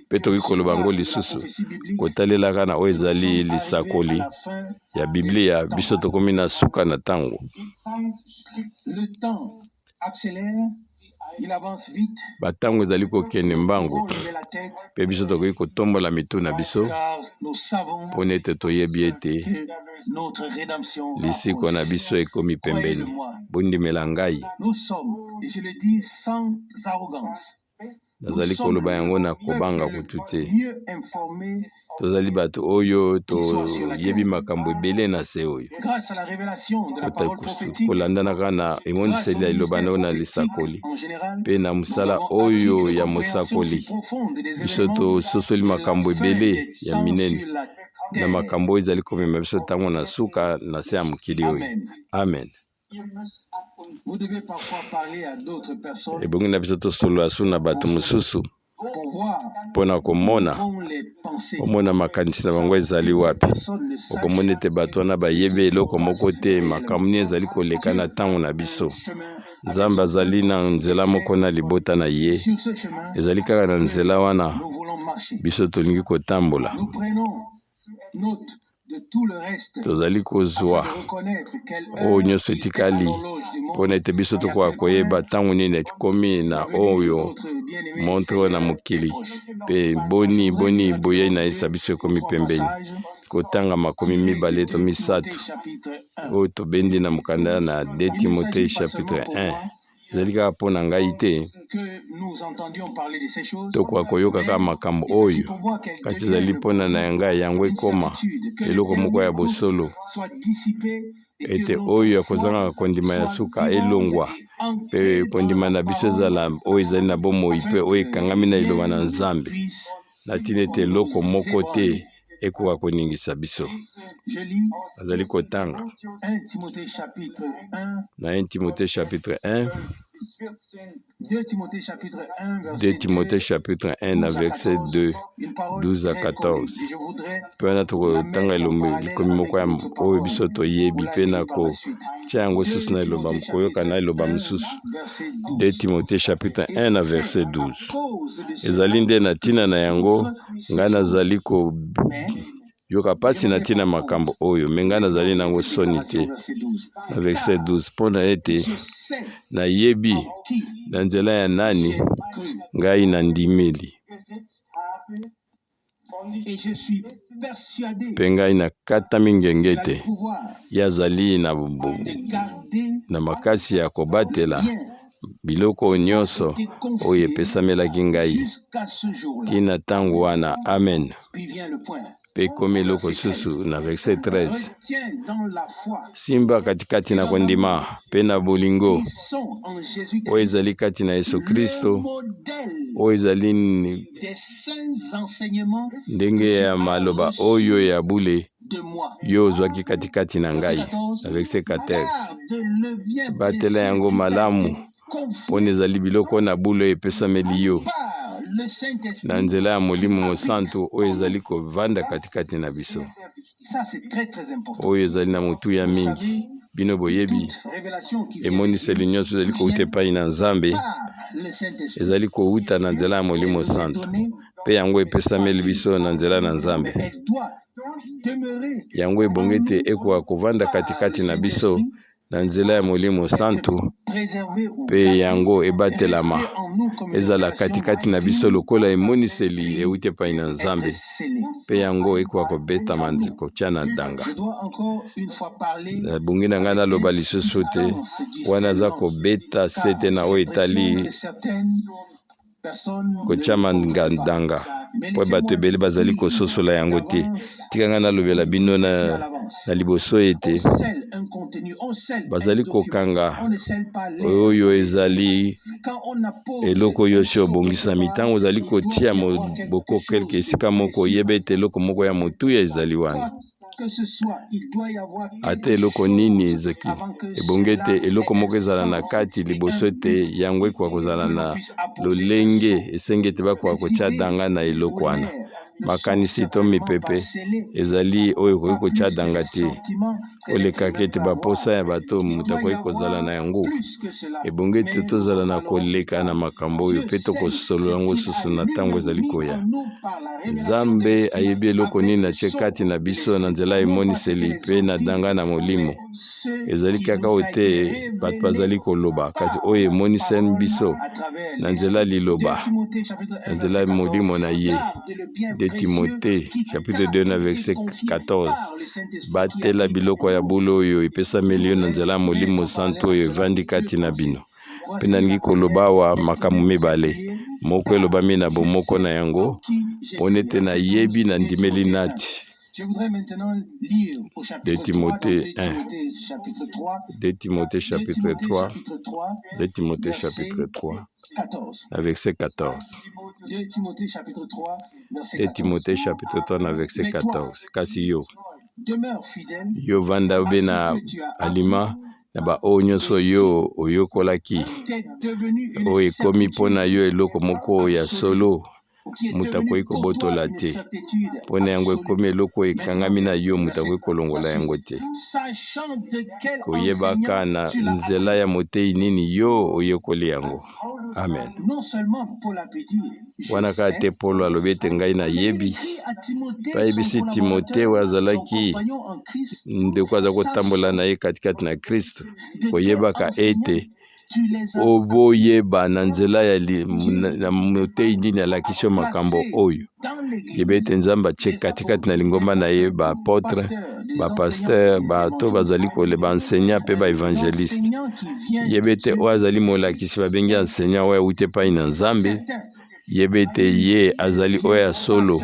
S1: Mpe tokoki koloba yango lisusu kotalelaka na oyo ezali lisakoli ya Biblia, biso tokomi na suka na ntango. Bantango ezali kokende mbangu, mpe biso tokoki kotombola mitu na biso mpo na ete toyebi ete lisiko na biso ekomi pembeni. Bondimela ngai. Nazali koloba yango na kobanga kutu te. Tozali bato oyo toyebi makambo ebele na se oyo. Kolandanaka na emoniseli ya liloba na yo na lisakoli mpe na mosala oyo ya mosakoli, biso tososoli makambo ebele ya minene na makambo oyo ezali komema biso ntango na suka na se ya mokili oyo. Amen. Ebongi na biso tosolola su na bato mosusu mpo na komona omona makanisi na bango ezali wapi. Okomona ete bato wana bayebi eloko moko te makambo nini ezali koleka na ntango na biso. Nzambe azali na nzela moko na libota na ye, ezali kaka na nzela wana biso tolingi kotambola. Tozali kozwa oyo nyonso etikali mpo na ete biso tokoka koyeba ntango nini ekomi na oyo montre oyo na mokili mpe boni boni boyei na yesa biso ekomi pembeni. Kotanga makomi mibale to misato oyo tobendi na mokanda na 2 Timothee chapitre 1 ezali kaka mpo na ngai te tokoka koyoka kaka makambo oyo, kasi ezali mpo na na ngai yango ekoma eloko moko ya bosolo, ete oyo ya kozangaka kondima ya suka elongwa, mpe kondima na biso ezala oyo ezali na bomoi mpe oyo ekangami na liloba na Nzambe, na ntina ete eloko moko te ekoka koningisa biso. Nazali kotanga na 1 Timothée chapitre 1, 2 Timothée chapitre 1 na verset 2, 12 à 14. Mpe wana tokotanga elombe likomi moko ya oyo biso toyebi mpe na kotia yango susu na eloba koyoka na eloba mosusu. 2 Timothée chapitre 1 na verset 12. Ezali nde na ntina na yango ngai nazali koyoka mpasi na ntina makambo oyo, me ngai nazali nango soni te. Na verset 12, mpo na ete nayebi na nzela ya nani ngai nandimeli, mpe ngai nakatami ngenge te ye azali na makasi ya kobatela biloko nyonso oyo epesamelaki ngai tii na ntango wana. Amen. Mpe ekomi eloko susu na verset 13, simba katikati na kondima mpe na bolingo oyo ezali kati na Yesu Kristo, oyo ezali ndenge ya maloba oyo ya bule yo ozwaki katikati na ngai. Na verset 14, batela yango malamu mpona ezali biloko na bule epesameli yo na nzela ya Molimo Mosantu oyo ezali kovanda katikati na biso, oyo ezali na motuya mingi. Bino boyebi emoniseli nyonso ezali kouta epai na Nzambe, ezali kouta na nzela ya Molimo Santu, mpe yango epesameli biso na nzela na Nzambe. Yango ebongi ete ekoka kovanda katikati na biso na nzela ya Molimo Santu, mpe yango ebatelama ezala katikati na biso lokola emoniseli euti epai na Nzambe, mpe yango ekoka kobetama kotia na danga. Nabongi na ngai naloba lisusu te wana aza kobeta sete na oyo etali kotyama ngandanga, mpo bato ebele bazali kososola yango te. Tika ngai nalobela bino na liboso ete Bazali kokanga oyo ezali eloko oyo osi obongisami. Ntango ozali kotia moboko quelque esika moko, oyeba ete eloko moko ya motuya ezali wana. Ata eloko nini ezaki, ebongi ete eloko moko ezala na kati liboso ete yango ekoka kozala na lolenge esengi ete bakoka kotia danga na eloko wana. Makanisi to mipepe ezali oyo ekoki kotia danga te. Kolekaka ete baposa ya bato moto akoki kozala na yango, ebongi ete tozala na koleka na makambo oyo mpe tokosolola yango susu na ntango ezali koya. Nzambe ayebi eloko nini atie kati na biso na nzela ya emoniseli mpe na danga na molimo. Ezali kaka oyo te bato bazali koloba, kasi oyo emonisami biso na nzela liloba, na nzela ya molimo na ye. 2 Timothee chapitre 2 na verset 14. Batela biloko ya bule oyo epesameli yo na nzela ya Molimo Santu oyo evandi kati na bino. Mpe nalingi koloba awa makambo mibale. Moko elobami na bomoko na yango, mpo nete nayebi nandimeli nati. 2 Timothée 1, 2 Timothée chapitre 3, 2 Timothée chapitre 3, na verset 14. 2 Timothée chapitre 3 na verset 14. Kasi yo, yo vanda obe na alima na baoyo nyonso yo oyokolaki, oyo ekomi mpo na yo eloko moko ya solo, moto akoki kobotola te. Mpo na yango ekomi eloko oyo ekangami na yo, moto akoki kolongola yango te. Koyebaka na nzela ya moteyi nini yo oyekoli yango. Amen. Wana kaka te Polo alobi ete ngai nayebi, mpe ayebisi Timote oyo azalaki ndeko aza kotambola na ye katikati na Kristo, koyebaka ete oboyeba na nzela ya na moteyi nini alakisi yo makambo oyo. Yeba ete Nzambe atie katikati na lingomba na ye ba apotre, ba pasteur, bato bazali kole ba enseignant mpe ba evangeliste. Yeba ete oyo azali molakisi babengi enseignant oyo awuti epai na Nzambe. Yeba ete ye azali oyo ya solo.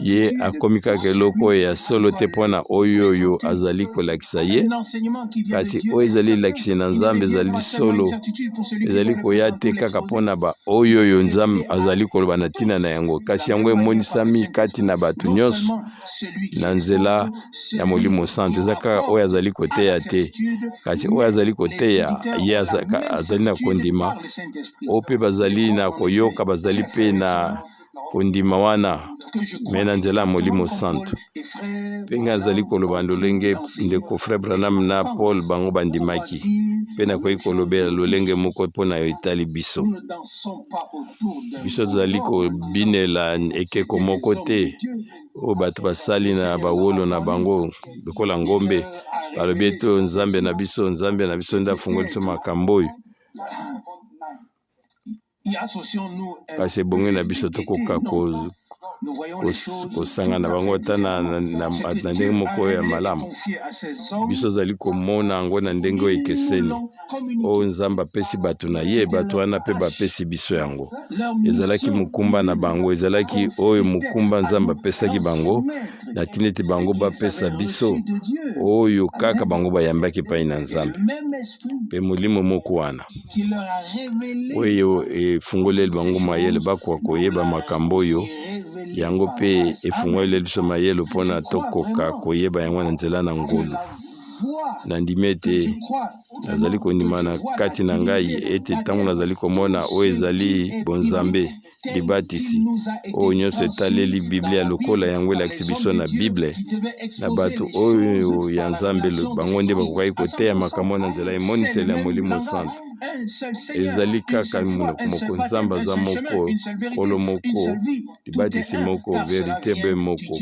S1: Ye akomi kaka eloko oyo ya solo te mpo na oyo oyo azali kolakisa ye, kasi oyo ezali elakisi na Nzambe ezali solo. Ezali koya te kaka mpo na baoyo oyo Nzambe azali koloba na ntina na yango, kasi yango emonisami kati na bato nyonso na nzela ya Molimo Santu. Eza kaka oyo azali koteya te, kasi oyo azali koteya ye azali na kondima, oyo mpe bazali na koyoka bazali mpe na kondima wana me na nzela ya Molimo Santu. Mpe ngai azali koloba lolenge ndeko Frère Branham na Paul bango bandimaki, mpe nakoki kolobela lolenge moko mpo na etali biso. Biso tozali kobinela ekeko moko te oyo bato basali na bawolo na bango lokola ngombe, balobi ete oyo Nzambe na biso, Nzambe na biso nde afungoli biso makambo oyo. Kasi ebongi na biso tokoka kosangana na bango ata na ndenge moko ya malamu. Biso tozali komona yango na ndenge oyo ekeseni. Oyo Nzambe apesi bato na ye, bato wana mpe bapesi biso yango. Ezalaki mokumba na bango, ezalaki oyo mokumba Nzambe apesaki bango, na ntina ete bango bapesa biso oyo kaka bango bayambaki epai na Nzambe. Mpe molimo moko wana oyo efungoleli bango mayele bakoka koyeba makambo oyo, yango mpe efungoleli biso mayele mpo na tokoka koyeba yango na nzela na ngolu. Nandimi ete nazali kondima na kati na ngai ete ntango nazali komona oyo ezali bonzambe, libatisi, oyo nyonso etaleli Biblia lokola yango elakisi biso na Bible, na bato oyo ya Nzambe, bango nde bakokaki koteya makambo na nzela emoniseli ya Molimo Santu. Ezali kaka monoko moko, Nzambe aza moko, Nkolo moko, libatisi moko, verite be moko,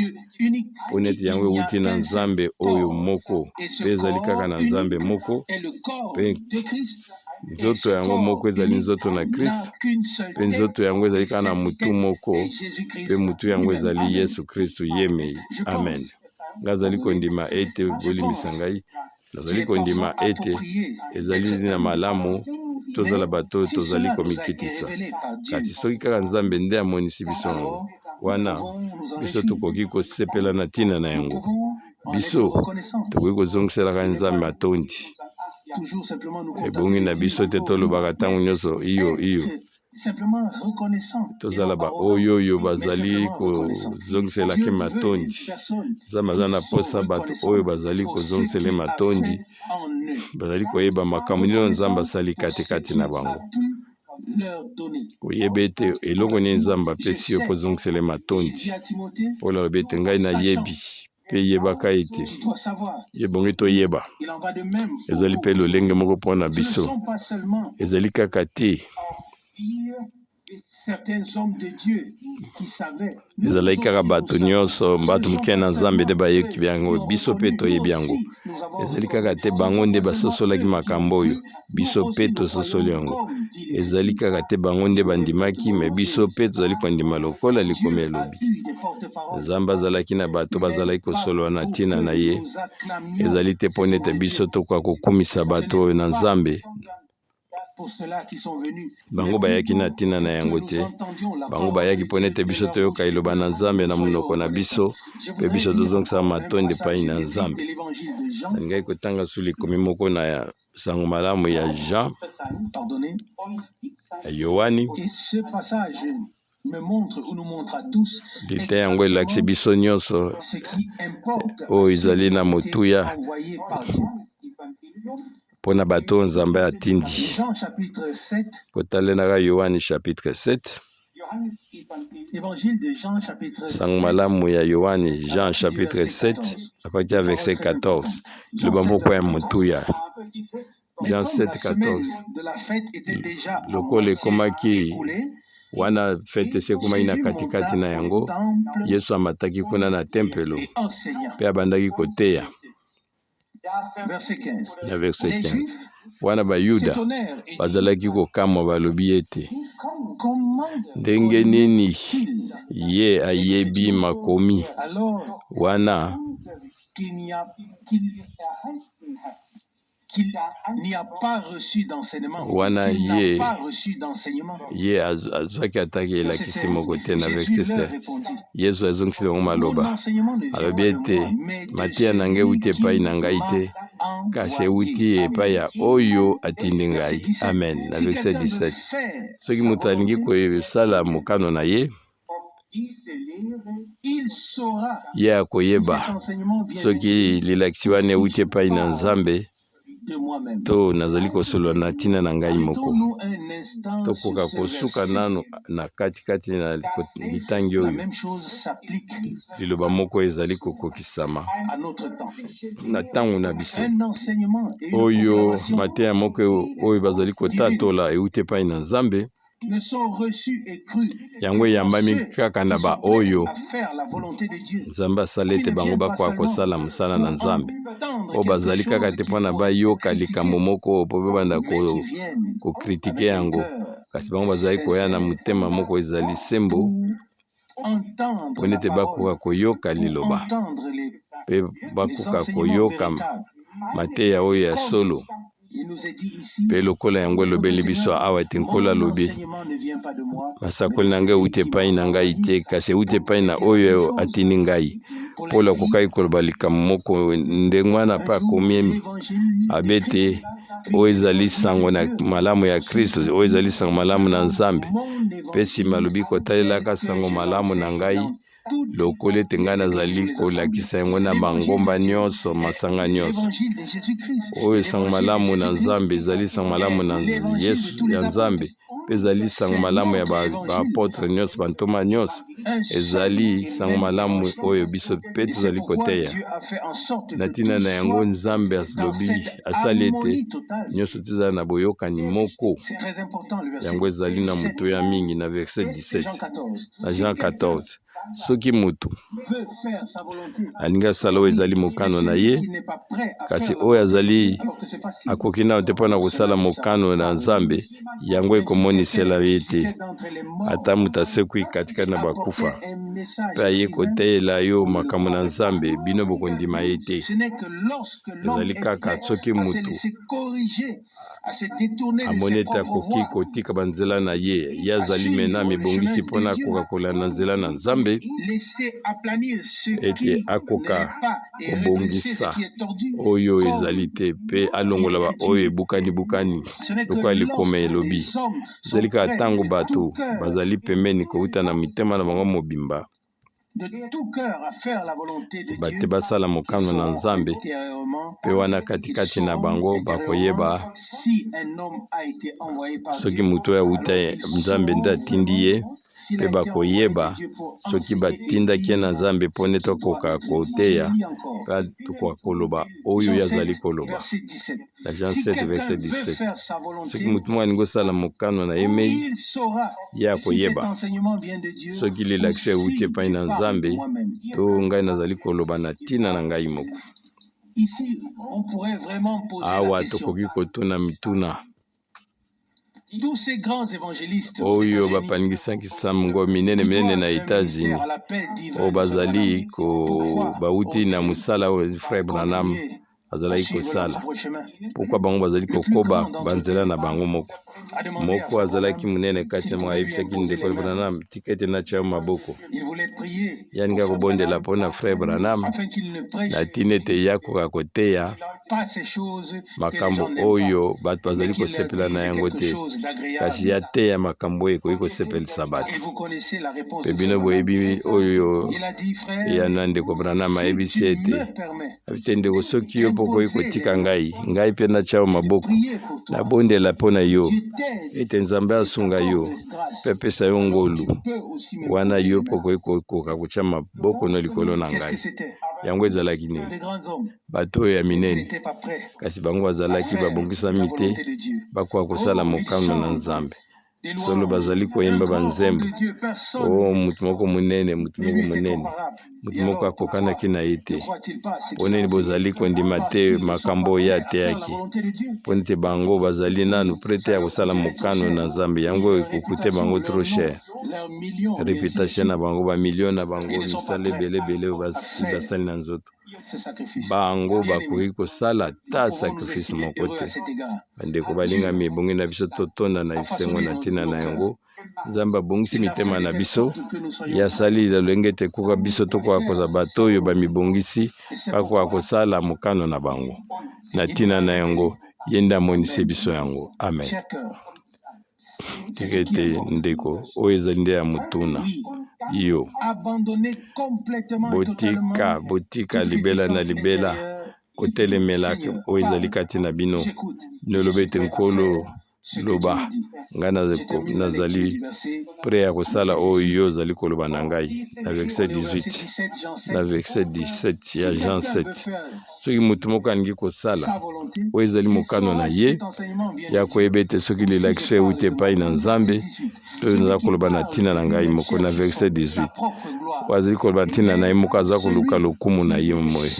S1: mpo neti yango ewuti na Nzambe oyo moko, mpe ezali kaka na Nzambe moko, mpe nzoto yango moko ezali nzoto na Kristo, mpe nzoto yango ezali kaka na motu moko, mpe motu yango ezali Yesu Kristo ye mei. Amen. Ngai azali kondima ete bolimbisa ngai, nazali kondima ete ezali na malamu tozala bato oyo tozali komikitisa, kasi soki kaka Nzambe nde amonisi biso yango, wana biso tokoki kosepela na ntina na yango. Biso tokoki kozongiselaka Nzambe matondi. Ebongi na biso te tolobaka ntango nyonso iyo iyo. Tozala baoyo oyo bazali kozongiselaki matondi. Nzambe aza na mposa bato oyo bazali kozongisela ye matondi, bazali koyeba makambo nini oyo Nzambe asali katikati na bango. Koyeba ete eloko nini Nzambe apesi yo mpo ozongisela ye matondi. Polo alobi ete ngai nayebi mpe yebaka ete ebongi toyeba. Ezali mpe lolenge moko mpo na biso. Ezali kaka te ezalaki kaka bato nyonso, bato moke na Nzambe nde bayoki yango, biso mpe toyebi yango. Ezali kaka te bango nde basosolaki makambo oyo, biso mpe tososoli yango. Ezali kaka te bango nde bandimaki, me biso mpe tozali kondima lokola likomi elobi. Nzambe azalaki na bato bazalaki kosolola na ntina na ye. Ezali te mpo nete biso tokoka kokumisa bato oyo na Nzambe. Bango bayaki na ntina na yango te. Bango bayaki mpo nete biso toyoka liloba na Nzambe na monoko na biso, mpe biso tozongisa matondi epai na Nzambe. Nalingaki kotanga su likomi moko na sango malamu ya Jean, ya Yohani. Liteya yango elakisi biso nyonso oyo ezali na motuya mpo na bato oyo Nzambe atindi. Kotalelaka Yohani chapitre 7, sango malamu ya Yohani, Jean chapitre 7 à partir ya verset 14, liloba moko ya motuya. Jean 7 14, lokola ekomaki wana fete esi ekomaki na katikati na yango, Yesu amataki kuna na tempelo mpe abandaki koteya. Na verset 15, wana Bayuda bazalaki kokamwa, balobi ete, Ndenge nini ye ayebi makomi wana? Wana ye, ye azwaki ata elakisi moko te. Na verset 16, Yesu azongiseli bango maloba, alobi ete, Mateya na ngai euti epai na ngai te, kasi euti epai ya oyo atindi ngai. Amen. Na verset 17, soki moto alingi kosala mokano na ye, ye akoyeba soki lilakisi wana euti epai na Nzambe to nazali kosolola na ntina na ngai moko. Tokoka kosuka nano na katikati na litangi oyo. Liloba moko ezali kokokisama na ntango na biso oyo, mateya moko oyo bazali kotatola euti epai na Nzambe. Yango eyambami kaka na baoyo Nzambe asala ete bango bakoka kosala mosala na Nzambe, oyo bazali kaka te mpo na bayoka likambo moko mpo babanda kokritike yango, kasi bango bazali koya na motema moko ezali sembo mpo ete bakoka koyoka liloba mpe bakoka koyoka mateya oyo ya solo. Mpe lokola yango elobeli biso awa ete Nkolo alobi, Masakoli na ngai euti epai na ngai te, kasi euti epai na oyo atindi ngai. Polo akokaki koloba likambo moko ndenge wana mpe akomi abe ete oyo ezali sango na malamu ya Kristo, oyo ezali sango malamu na Nzambe. Mpe nsima alobi kotalelaka sango malamu na ngai lokola ete ngai nazali kolakisa yango na mangomba nyonso, masanga nyonso. Oyo sango malamu na Nzambe ezali sango malamu na Yesu ya Nzambe, mpe ezali sango malamu ya baapotre ba nyonso, bantoma nyonso. Ezali sango malamu oyo biso mpe tozali koteya. Na ntina na yango Nzambe alobi, asali ete nyonso tozala na boyokani moko. Yango ezali na motuya mingi na verset 17 na Jean 14. Soki moto alingi asala oyo ezali mokano na ye, kasi oyo azali akoki nano te mpo na kosala mokano na Nzambe, yango ekomonisela ye te. Ata moto asekwi katikati na bakufa mpe aye koteyela yo makambo na Nzambe, bino bokondima ye te. Ezali kaka soki moto amoni ete akoki kotika banzela na ye, ye azali mena amibongisi mpo na akoka kolanda nzela na Nzambe. Nzambe ete akoka kobongisa oyo ezali te mpe alongola baoyo ebukani-bukani lokola likoma elobi. Ezali kaka ntango bato bazali pembeni kouta na mitema na bango mobimba bate basala mokano na Nzambe, mpe wana katikati na bango bakoyeba soki moto oyo awuta Nzambe nde atindi ye, mpe bakoyeba soki batindaki ye na Nzambe mpo nde tokoka koteya mpe tokoka koloba oyo ye azali koloba. Na Jean 7 verset 17, soki moto moko alingi kosala mokano na ye mei, ye akoyeba soki lelakisi euti epai na Nzambe to ngai nazali koloba na ntina na ngai moko. Awa tokoki kotuna mituna oyo bapangisaki sango minene minene na Etats-Unis oyo bazali ko bauti na mosala oyo Frère Branham azalaki kosala. Pourquoi bango bazali kokoba banzela na bango moko? Moko azalaki monene kati na bango ayebisaki ndeko Branham, tika ete natya yo maboko. Ye alingaki kobondela mpo na Frère Branham na ntina ete ye akoka koteya makambo oyo bato bazali kosepela na yango te, kasi ye ateya makambo oyo ekoki kosepelisa bato. Mpe bino boyebi oyo eyano ya ndeko Branham ayebisi ete te, ndeko, soki yo mpo okoki kotika ngai, ngai mpe natya yo maboko, nabondela mpo na yo ete Nzambe asunga yo mpe apesa yo ngolu wana yo mpo okoki kokoka kotya maboko no likolo na ngai. Yango ezalaki nini? Bato oyo ya minene, kasi bango bazalaki babongisami te bakoka kosala mokano na Nzambe. Solo bazali koyemba banzembo, o oh, moto moko monene, moto moko monene, moto moko akokanaki na ye te. Mpo nini bozali kondima te makambo oyo ye ateyaki? Mpo nete bango bazali nanu prete ya kosala mokano na Nzambe. Yango ekokute bango trop cher, reputation na bango, bamilio na bango, misala ebele ebele oyo basali na nzoto. Bango bakoki kosala ata sacrifice moko te. Bandeko balingami, ebongi na biso totonda na esengo na ntina na yango. Nzambe abongisi mitema na biso, ye asali lolenge ete koka biso tokoka kozala bato oyo bamibongisi bakoka kosala mokano na bango. Na ntina na yango, ye nde amonisi biso yango. Amen. Tika ete ndeko oyo ezali nde ya motuna yo, botika botika libela na libela kotelemela oyo ezali kati na bino. Noloba ete Nkolo, loba, ngai nazali pre ya kosala oyo yo ozali koloba na ngai. Na verset 18, na verset 17 ya Jean 7, soki moto moko alingi kosala oyo ezali mokano na ye ya koyeba ete soki lelakiso euti epai na Nzambe to naza koloba na ntina na ngai moko. Na verset 18, oyo azali koloba ntina na ye moko aza koluka lokumu na ye moi,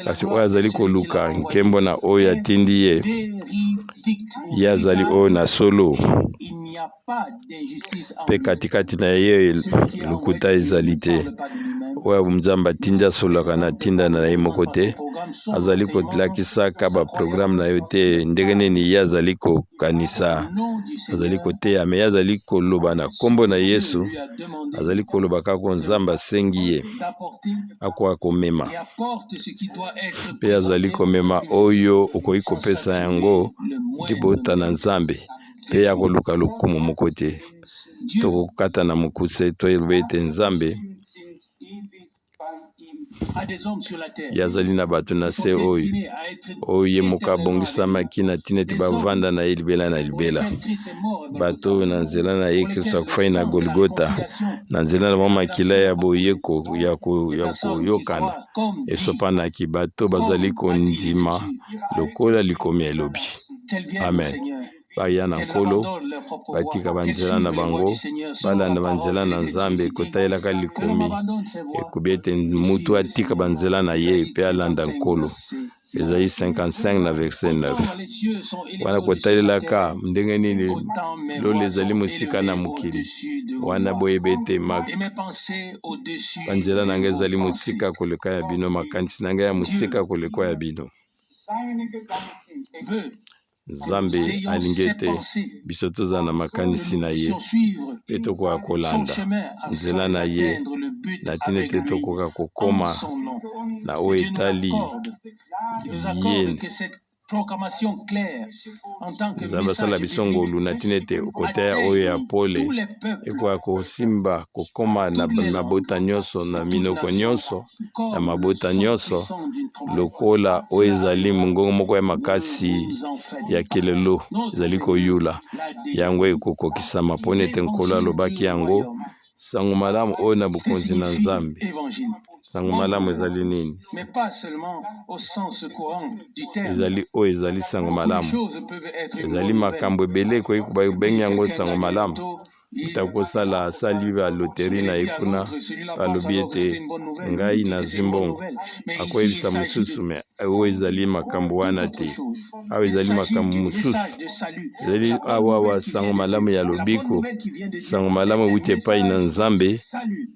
S1: kasi oyo azali koluka nkembo na oyo atindi ye, ye azali oyo na solo, mpe katikati na ye lokuta ezali te. Oyo Nzambe atindi asololaka na ntinda na ye moko te, azali kolakisaka baprograme na yo te ndenge nini ye azali kokanisa, azali koteya, me ye azali koloba na nkombo na Yesu, azali koloba kaka Nzambe asengi ye akoka komema, mpe azali komema oyo okoki kopesa yango libota na Nzambe, mpe ya koluka lokumu moko te. Tokokata na mokuse toyebi ete Nzambe ye azali na bato na se oyo oyo ye moko abongisamaki na ntina ete bavanda na ye libela na libela. Bato oyo na nzela na ye Kristo akufaki na Golgota, na nzela na bango makila ya boyeko ya koyokana esopanaki. Bato bazali kondima lokola likomi elobi. Amen. Baya na Nkolo, batika banzela na bango, balanda banzela na Nzambe, kotalelaka likomi ekobi ete mutu atika banzela na ye mpe alanda Nkolo. Ezali 55 na verset 9. Wana kotalelaka ndenge nini lola ezali mosika na mokili, wana boyebi ete banzela na ngai ezali mosika koleka ya bino, makanisi na ngai ya mosika koleka ya bino. Nzambe alingi ete biso tozala na makanisi na ye mpe tokoka kolanda nzela na ye Na ntina ete tokoka kokoma na oyo etali ye. Nzambe asala biso ngolu na ntina ete koteya oyo ya pole ekoka kosimba kokoma na mabota nyonso, na minoko nyonso, na mabota nyonso, lokola oyo ezali mongongo moko ya makasi ya kelelo ezali koyula. Yango ekokokisama mpo ete Nkolo alobaki yango. Sango malamu oyo na bokonzi na Nzambe. Sango malamu ezali nini? Ezali oyo ezali sango malamu. Ezali makambo ebele ekoki kobengi yango sango malamu. Moto akosala asali ba loterie na ye kuna, alobi ete ngai nazwi mbongo, akoyebisa mosusu. Me oyo ezali makambo wana te. Awa ezali makambo mosusu. Ezali awa sango malamu ya lobiko, sango malamu ewuti epai na Nzambe.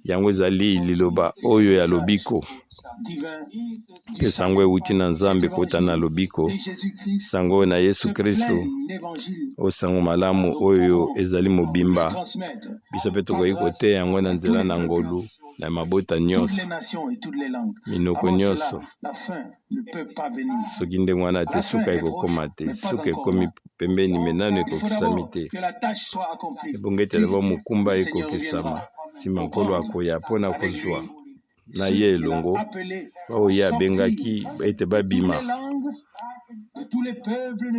S1: Yango ezali liloba oyo ya lobiko, mpe sango ewuti na Nzambe kota na lobiko, sango oyo na Yesu Kristo, oyo sango malamu oyo ezali mobimba. Biso mpe tokoki koteya yango na nzela na ngolu na mabota nyonso, minoko nyonso. Soki ndenge wana te, suka ekokoma te. Suka ekomi pembeni, me nano ekokisami te. Ebongo ete d'abord mokumba ekokisama, nsima Nkolo akoya mpona kozwa na ye elongo oyo ye abengaki ete babima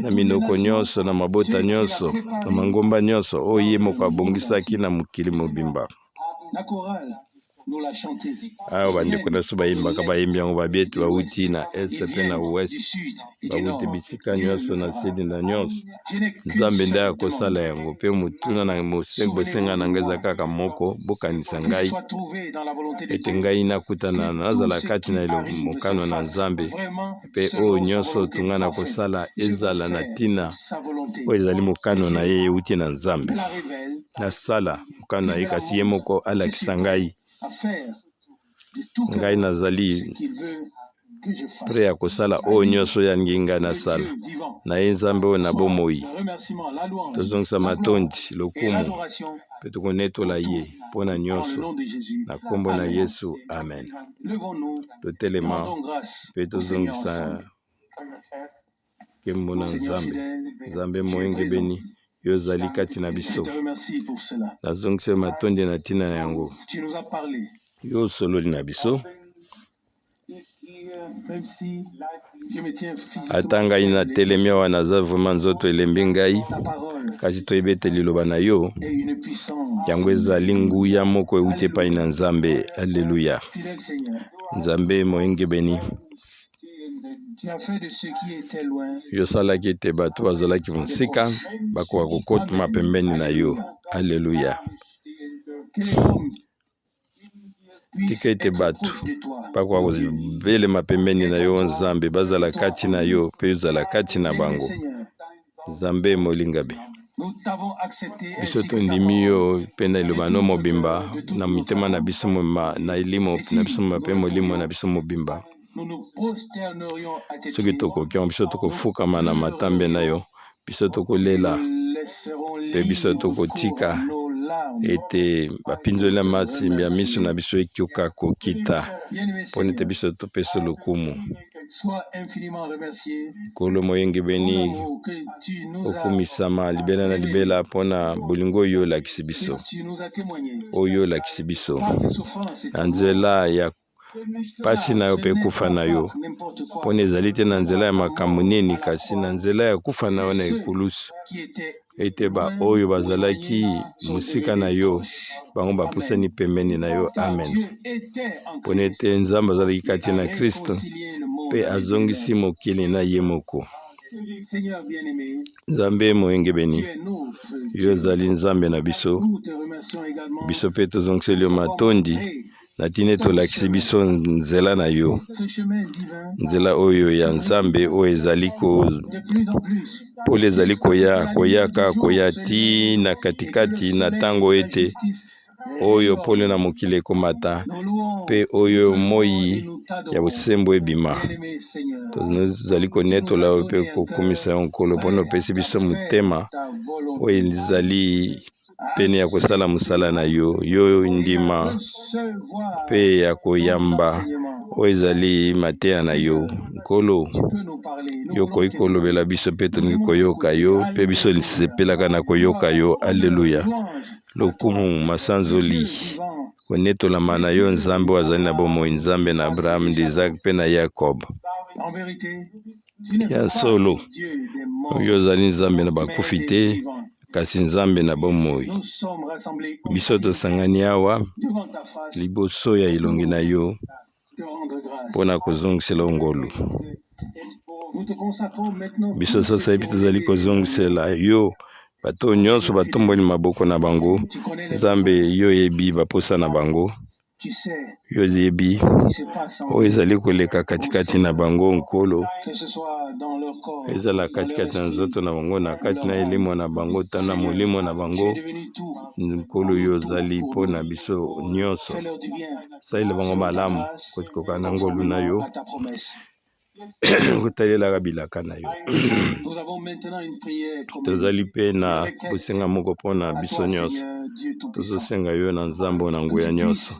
S1: na minoko nyonso, na mabota nyonso, na mangomba nyonso, oyo ye moko abongisaki na mokili mobimba. Awa bandeko na biso bayembaka, bayembi yango, babi ete bawuti na est mpe na ouest, bawuti bisika nyonso, na sidi na nyonso. Nzambe nde akosala yango. Mpe motuna na bosenga na ngai eza kaka moko: bokanisa ngai ete ngai nakutana, nazala kati na mokano na Nzambe, mpe oyo nyonso tunga na kosala ezala na ntina oyo ezali mokano na ye euti na Nzambe. Nasala mokano na ye, kasi ye moko alakisa ngai. Ngai nazali prêt ya kosala oyo nyonso oyo alingi ngai nasala na ye. Nzambe oyo na bomoi, tozongisa matondi, lokumu, mpe tokonetola ye mpo na nyonso, na nkombo na Yesu, amen. Totelema mpe tozongisa nkembo na Nzambe. Nzambe moyengebeni, yo ozali kati na biso. Nazongisa yo matondi na ntina na yango. Yo osololi na biso. Ata ngai natelemi awa, naza vraiment nzoto elembi ngai, kasi toyebi ete liloba na yo yango ezali nguya moko euti epai na Nzambe. Alleluya! Nzambe moyengebeni, yo osalaki ete bato bazalaki mosika bakoka kokotuma pembeni na yo. Alleluya! Tika ete bato bakoka kobelema pembeni na yo, Nzambe, bazala kati na yo mpe ozala kati na bango. Nzambe molingabi, biso tondimi yo mpe na liloba no mobimba, na mitema na biso mobimba, na elimo na biso mobimba mpe molimo na biso mobimba. Soki tokoki yango, biso tokofukama na matambe na yo, biso tokolela, mpe biso tokotika ete bapinzoli ya masimbi ya miso na biso ekoka kokita, mpo ete biso topesa lokumu. Nkolo moyengebeni, okumisama libela na libela mpona bolingo oyo olakisi biso, oyo olakisi biso na nzela ya pasi na yo mpe kufa na yo, mpona ezali te na nzela ya makambo nini, kasi na nzela ya kufa na yo na ekulusu, ete baoyo bazalaki mosika na yo, bango bapusani pembeni na yo. Amen. Mpona ete Nzambe azalaki kati na Kristo mpe azongisi mokili na ye moko. Nzambe moyengebeni, yo ozali Nzambe na biso. Biso mpe tozongiseli yo matondi na ntina ete olakisi biso nzela na yo, nzela oyo ya Nzambe, oyo ezali ko pole ezali koya, koyaka, koya ti na katikati na ntango ete oyo pole na mokili ekomata mpe oyo moi ya bosembo ebima. Tozali konetola yo mpe kokumisa yo, Nkolo, mpona opesi biso motema oyo ezali. pene ya kosala mosala na yo. Yo ndima mpe ya koyamba oyo ezali mateya na yo. Nkolo, yo okoki kolobela biso mpe tolingi koyoka yo, mpe biso lisepelaka na koyoka yo. Aleluya! Lokumu, masanzoli, konetolama na yo, Nzambe oyo azali na bomoi, Nzambe na Abraham, d'Isaac mpe na Yakob. Ya solo, yo ozali Nzambe na bakufi te, kasi Nzambe na bomoi. Biso tosangani awa liboso ya elongi na yo mpo na kozongisela yo ngolu. Biso sasaipi tozali kozongisela yo bato nyonso batomboli maboko na bango. Nzambe, yo oyebi baposa na bango, yo oyebi oyo ezali koleka katikati na bango. Nkolo, ezala katikati na nzoto na bango, na kati na elimo na bango, ta na molimo na bango. Nkolo, yo ozali mpo na biso nyonso. Salela bango malamu kokoka na ngolu na yo, kotalelaka bilaka na yo. Tozali mpe na bosenga moko mpo na biso nyonso. Tozosenga yo na Nzambe na nguya nyonso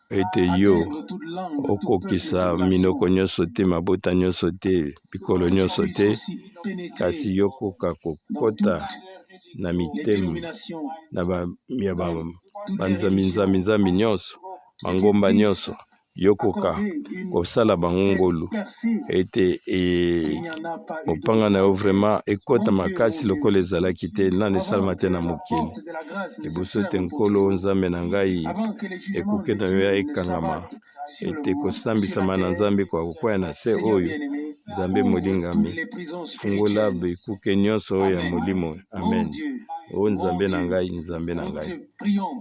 S1: ete yo okokisa minoko nyonso te, mabota nyonso te, bikolo nyonso te, kasi yo koka kokota na mitema na ya banzambi nzambi nzambi nyonso, mangomba nyonso. Yo koka kosala bango ngolu ete mopanga na yo vraiment ekɔta makasi lokola ezalaki te, nano esalama te na mokili liboso te. Nkolo Nzambe na ngai, ekuke na yo ya ekangama ete kosambisama na Nzambe kwa kokwea na se oyo. Nzambe molingami, fungola bikuke nyonso oyo ya molimo. Amen. O Nzambe na ngai, Nzambe na ngai,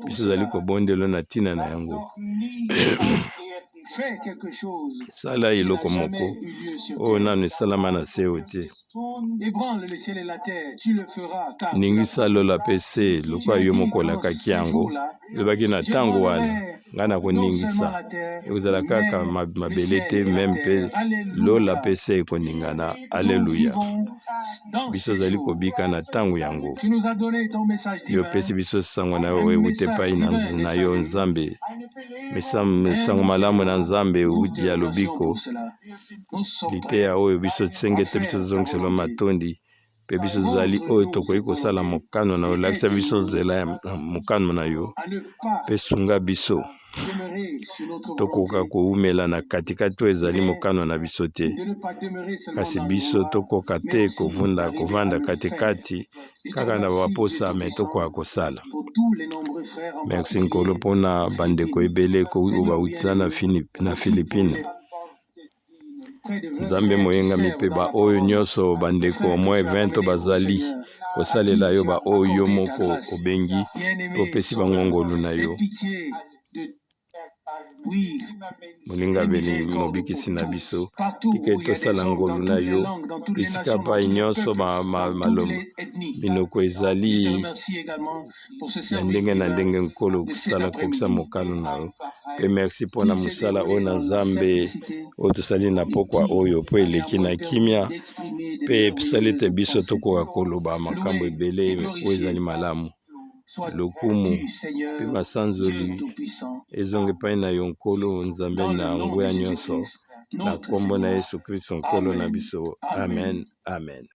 S1: biso ozali kobondela na ntina na yango. Sala eloko moko oyo nano esalama na se oyo te. Ningisa lola mpe se lokola yo moko olakaki yango. Elobaki na ntango wana, ngai na koningisa, ekozala kaka mabele te, même mpe lola mpe se ekoningana. Aleluya! Biso ozali kobika na ntango yango. Yo opesi biso sango na yo oyo ewuti epai na yo, Nzambe, sango malamu na Nzambe ya lobiko, liteya oyo biso senge te. Biso tozongisela matondi, mpe biso tozali oyo tokoki kosala mokano na yo. Olakisa biso nzela ya mokano na yo, mpe sunga biso tokoka kowumela na katikati oyo ezali mokano na biso te, kasi biso tokoka te kovunda kovanda katikati kaka na baposa, mais tokoka kosala. Merci, Nkolo, mpona bandeko ebele oyo bauta na Philippine. Nzambe moyengami, mpe baoyo nyonso bandeko moins 20 bazali kosalela yo, baoyo yo moko obengi mpe opesi bango ngolu na yo. Moninga beni, mobikisi na biso, tika tosala ngolu na yo bisika pai nyonso, malomba minoko ezali ya ndenge na ndenge. Nkolo, kosala kokisa mokano na yo. Mpe merci mpona mosala oyo na Nzambe oyo tosali na pokwa oyo, mpo eleki na kimia mpe esali ete biso tokoka koloba makambo ebele oyo ezali malamu. Lokumu mpe masanzoli ezonga epai na yo, Nkolo Nzambe na nguya nyonso, na nkombo na Yesu Kristo, Nkolo na biso. Amen, amen.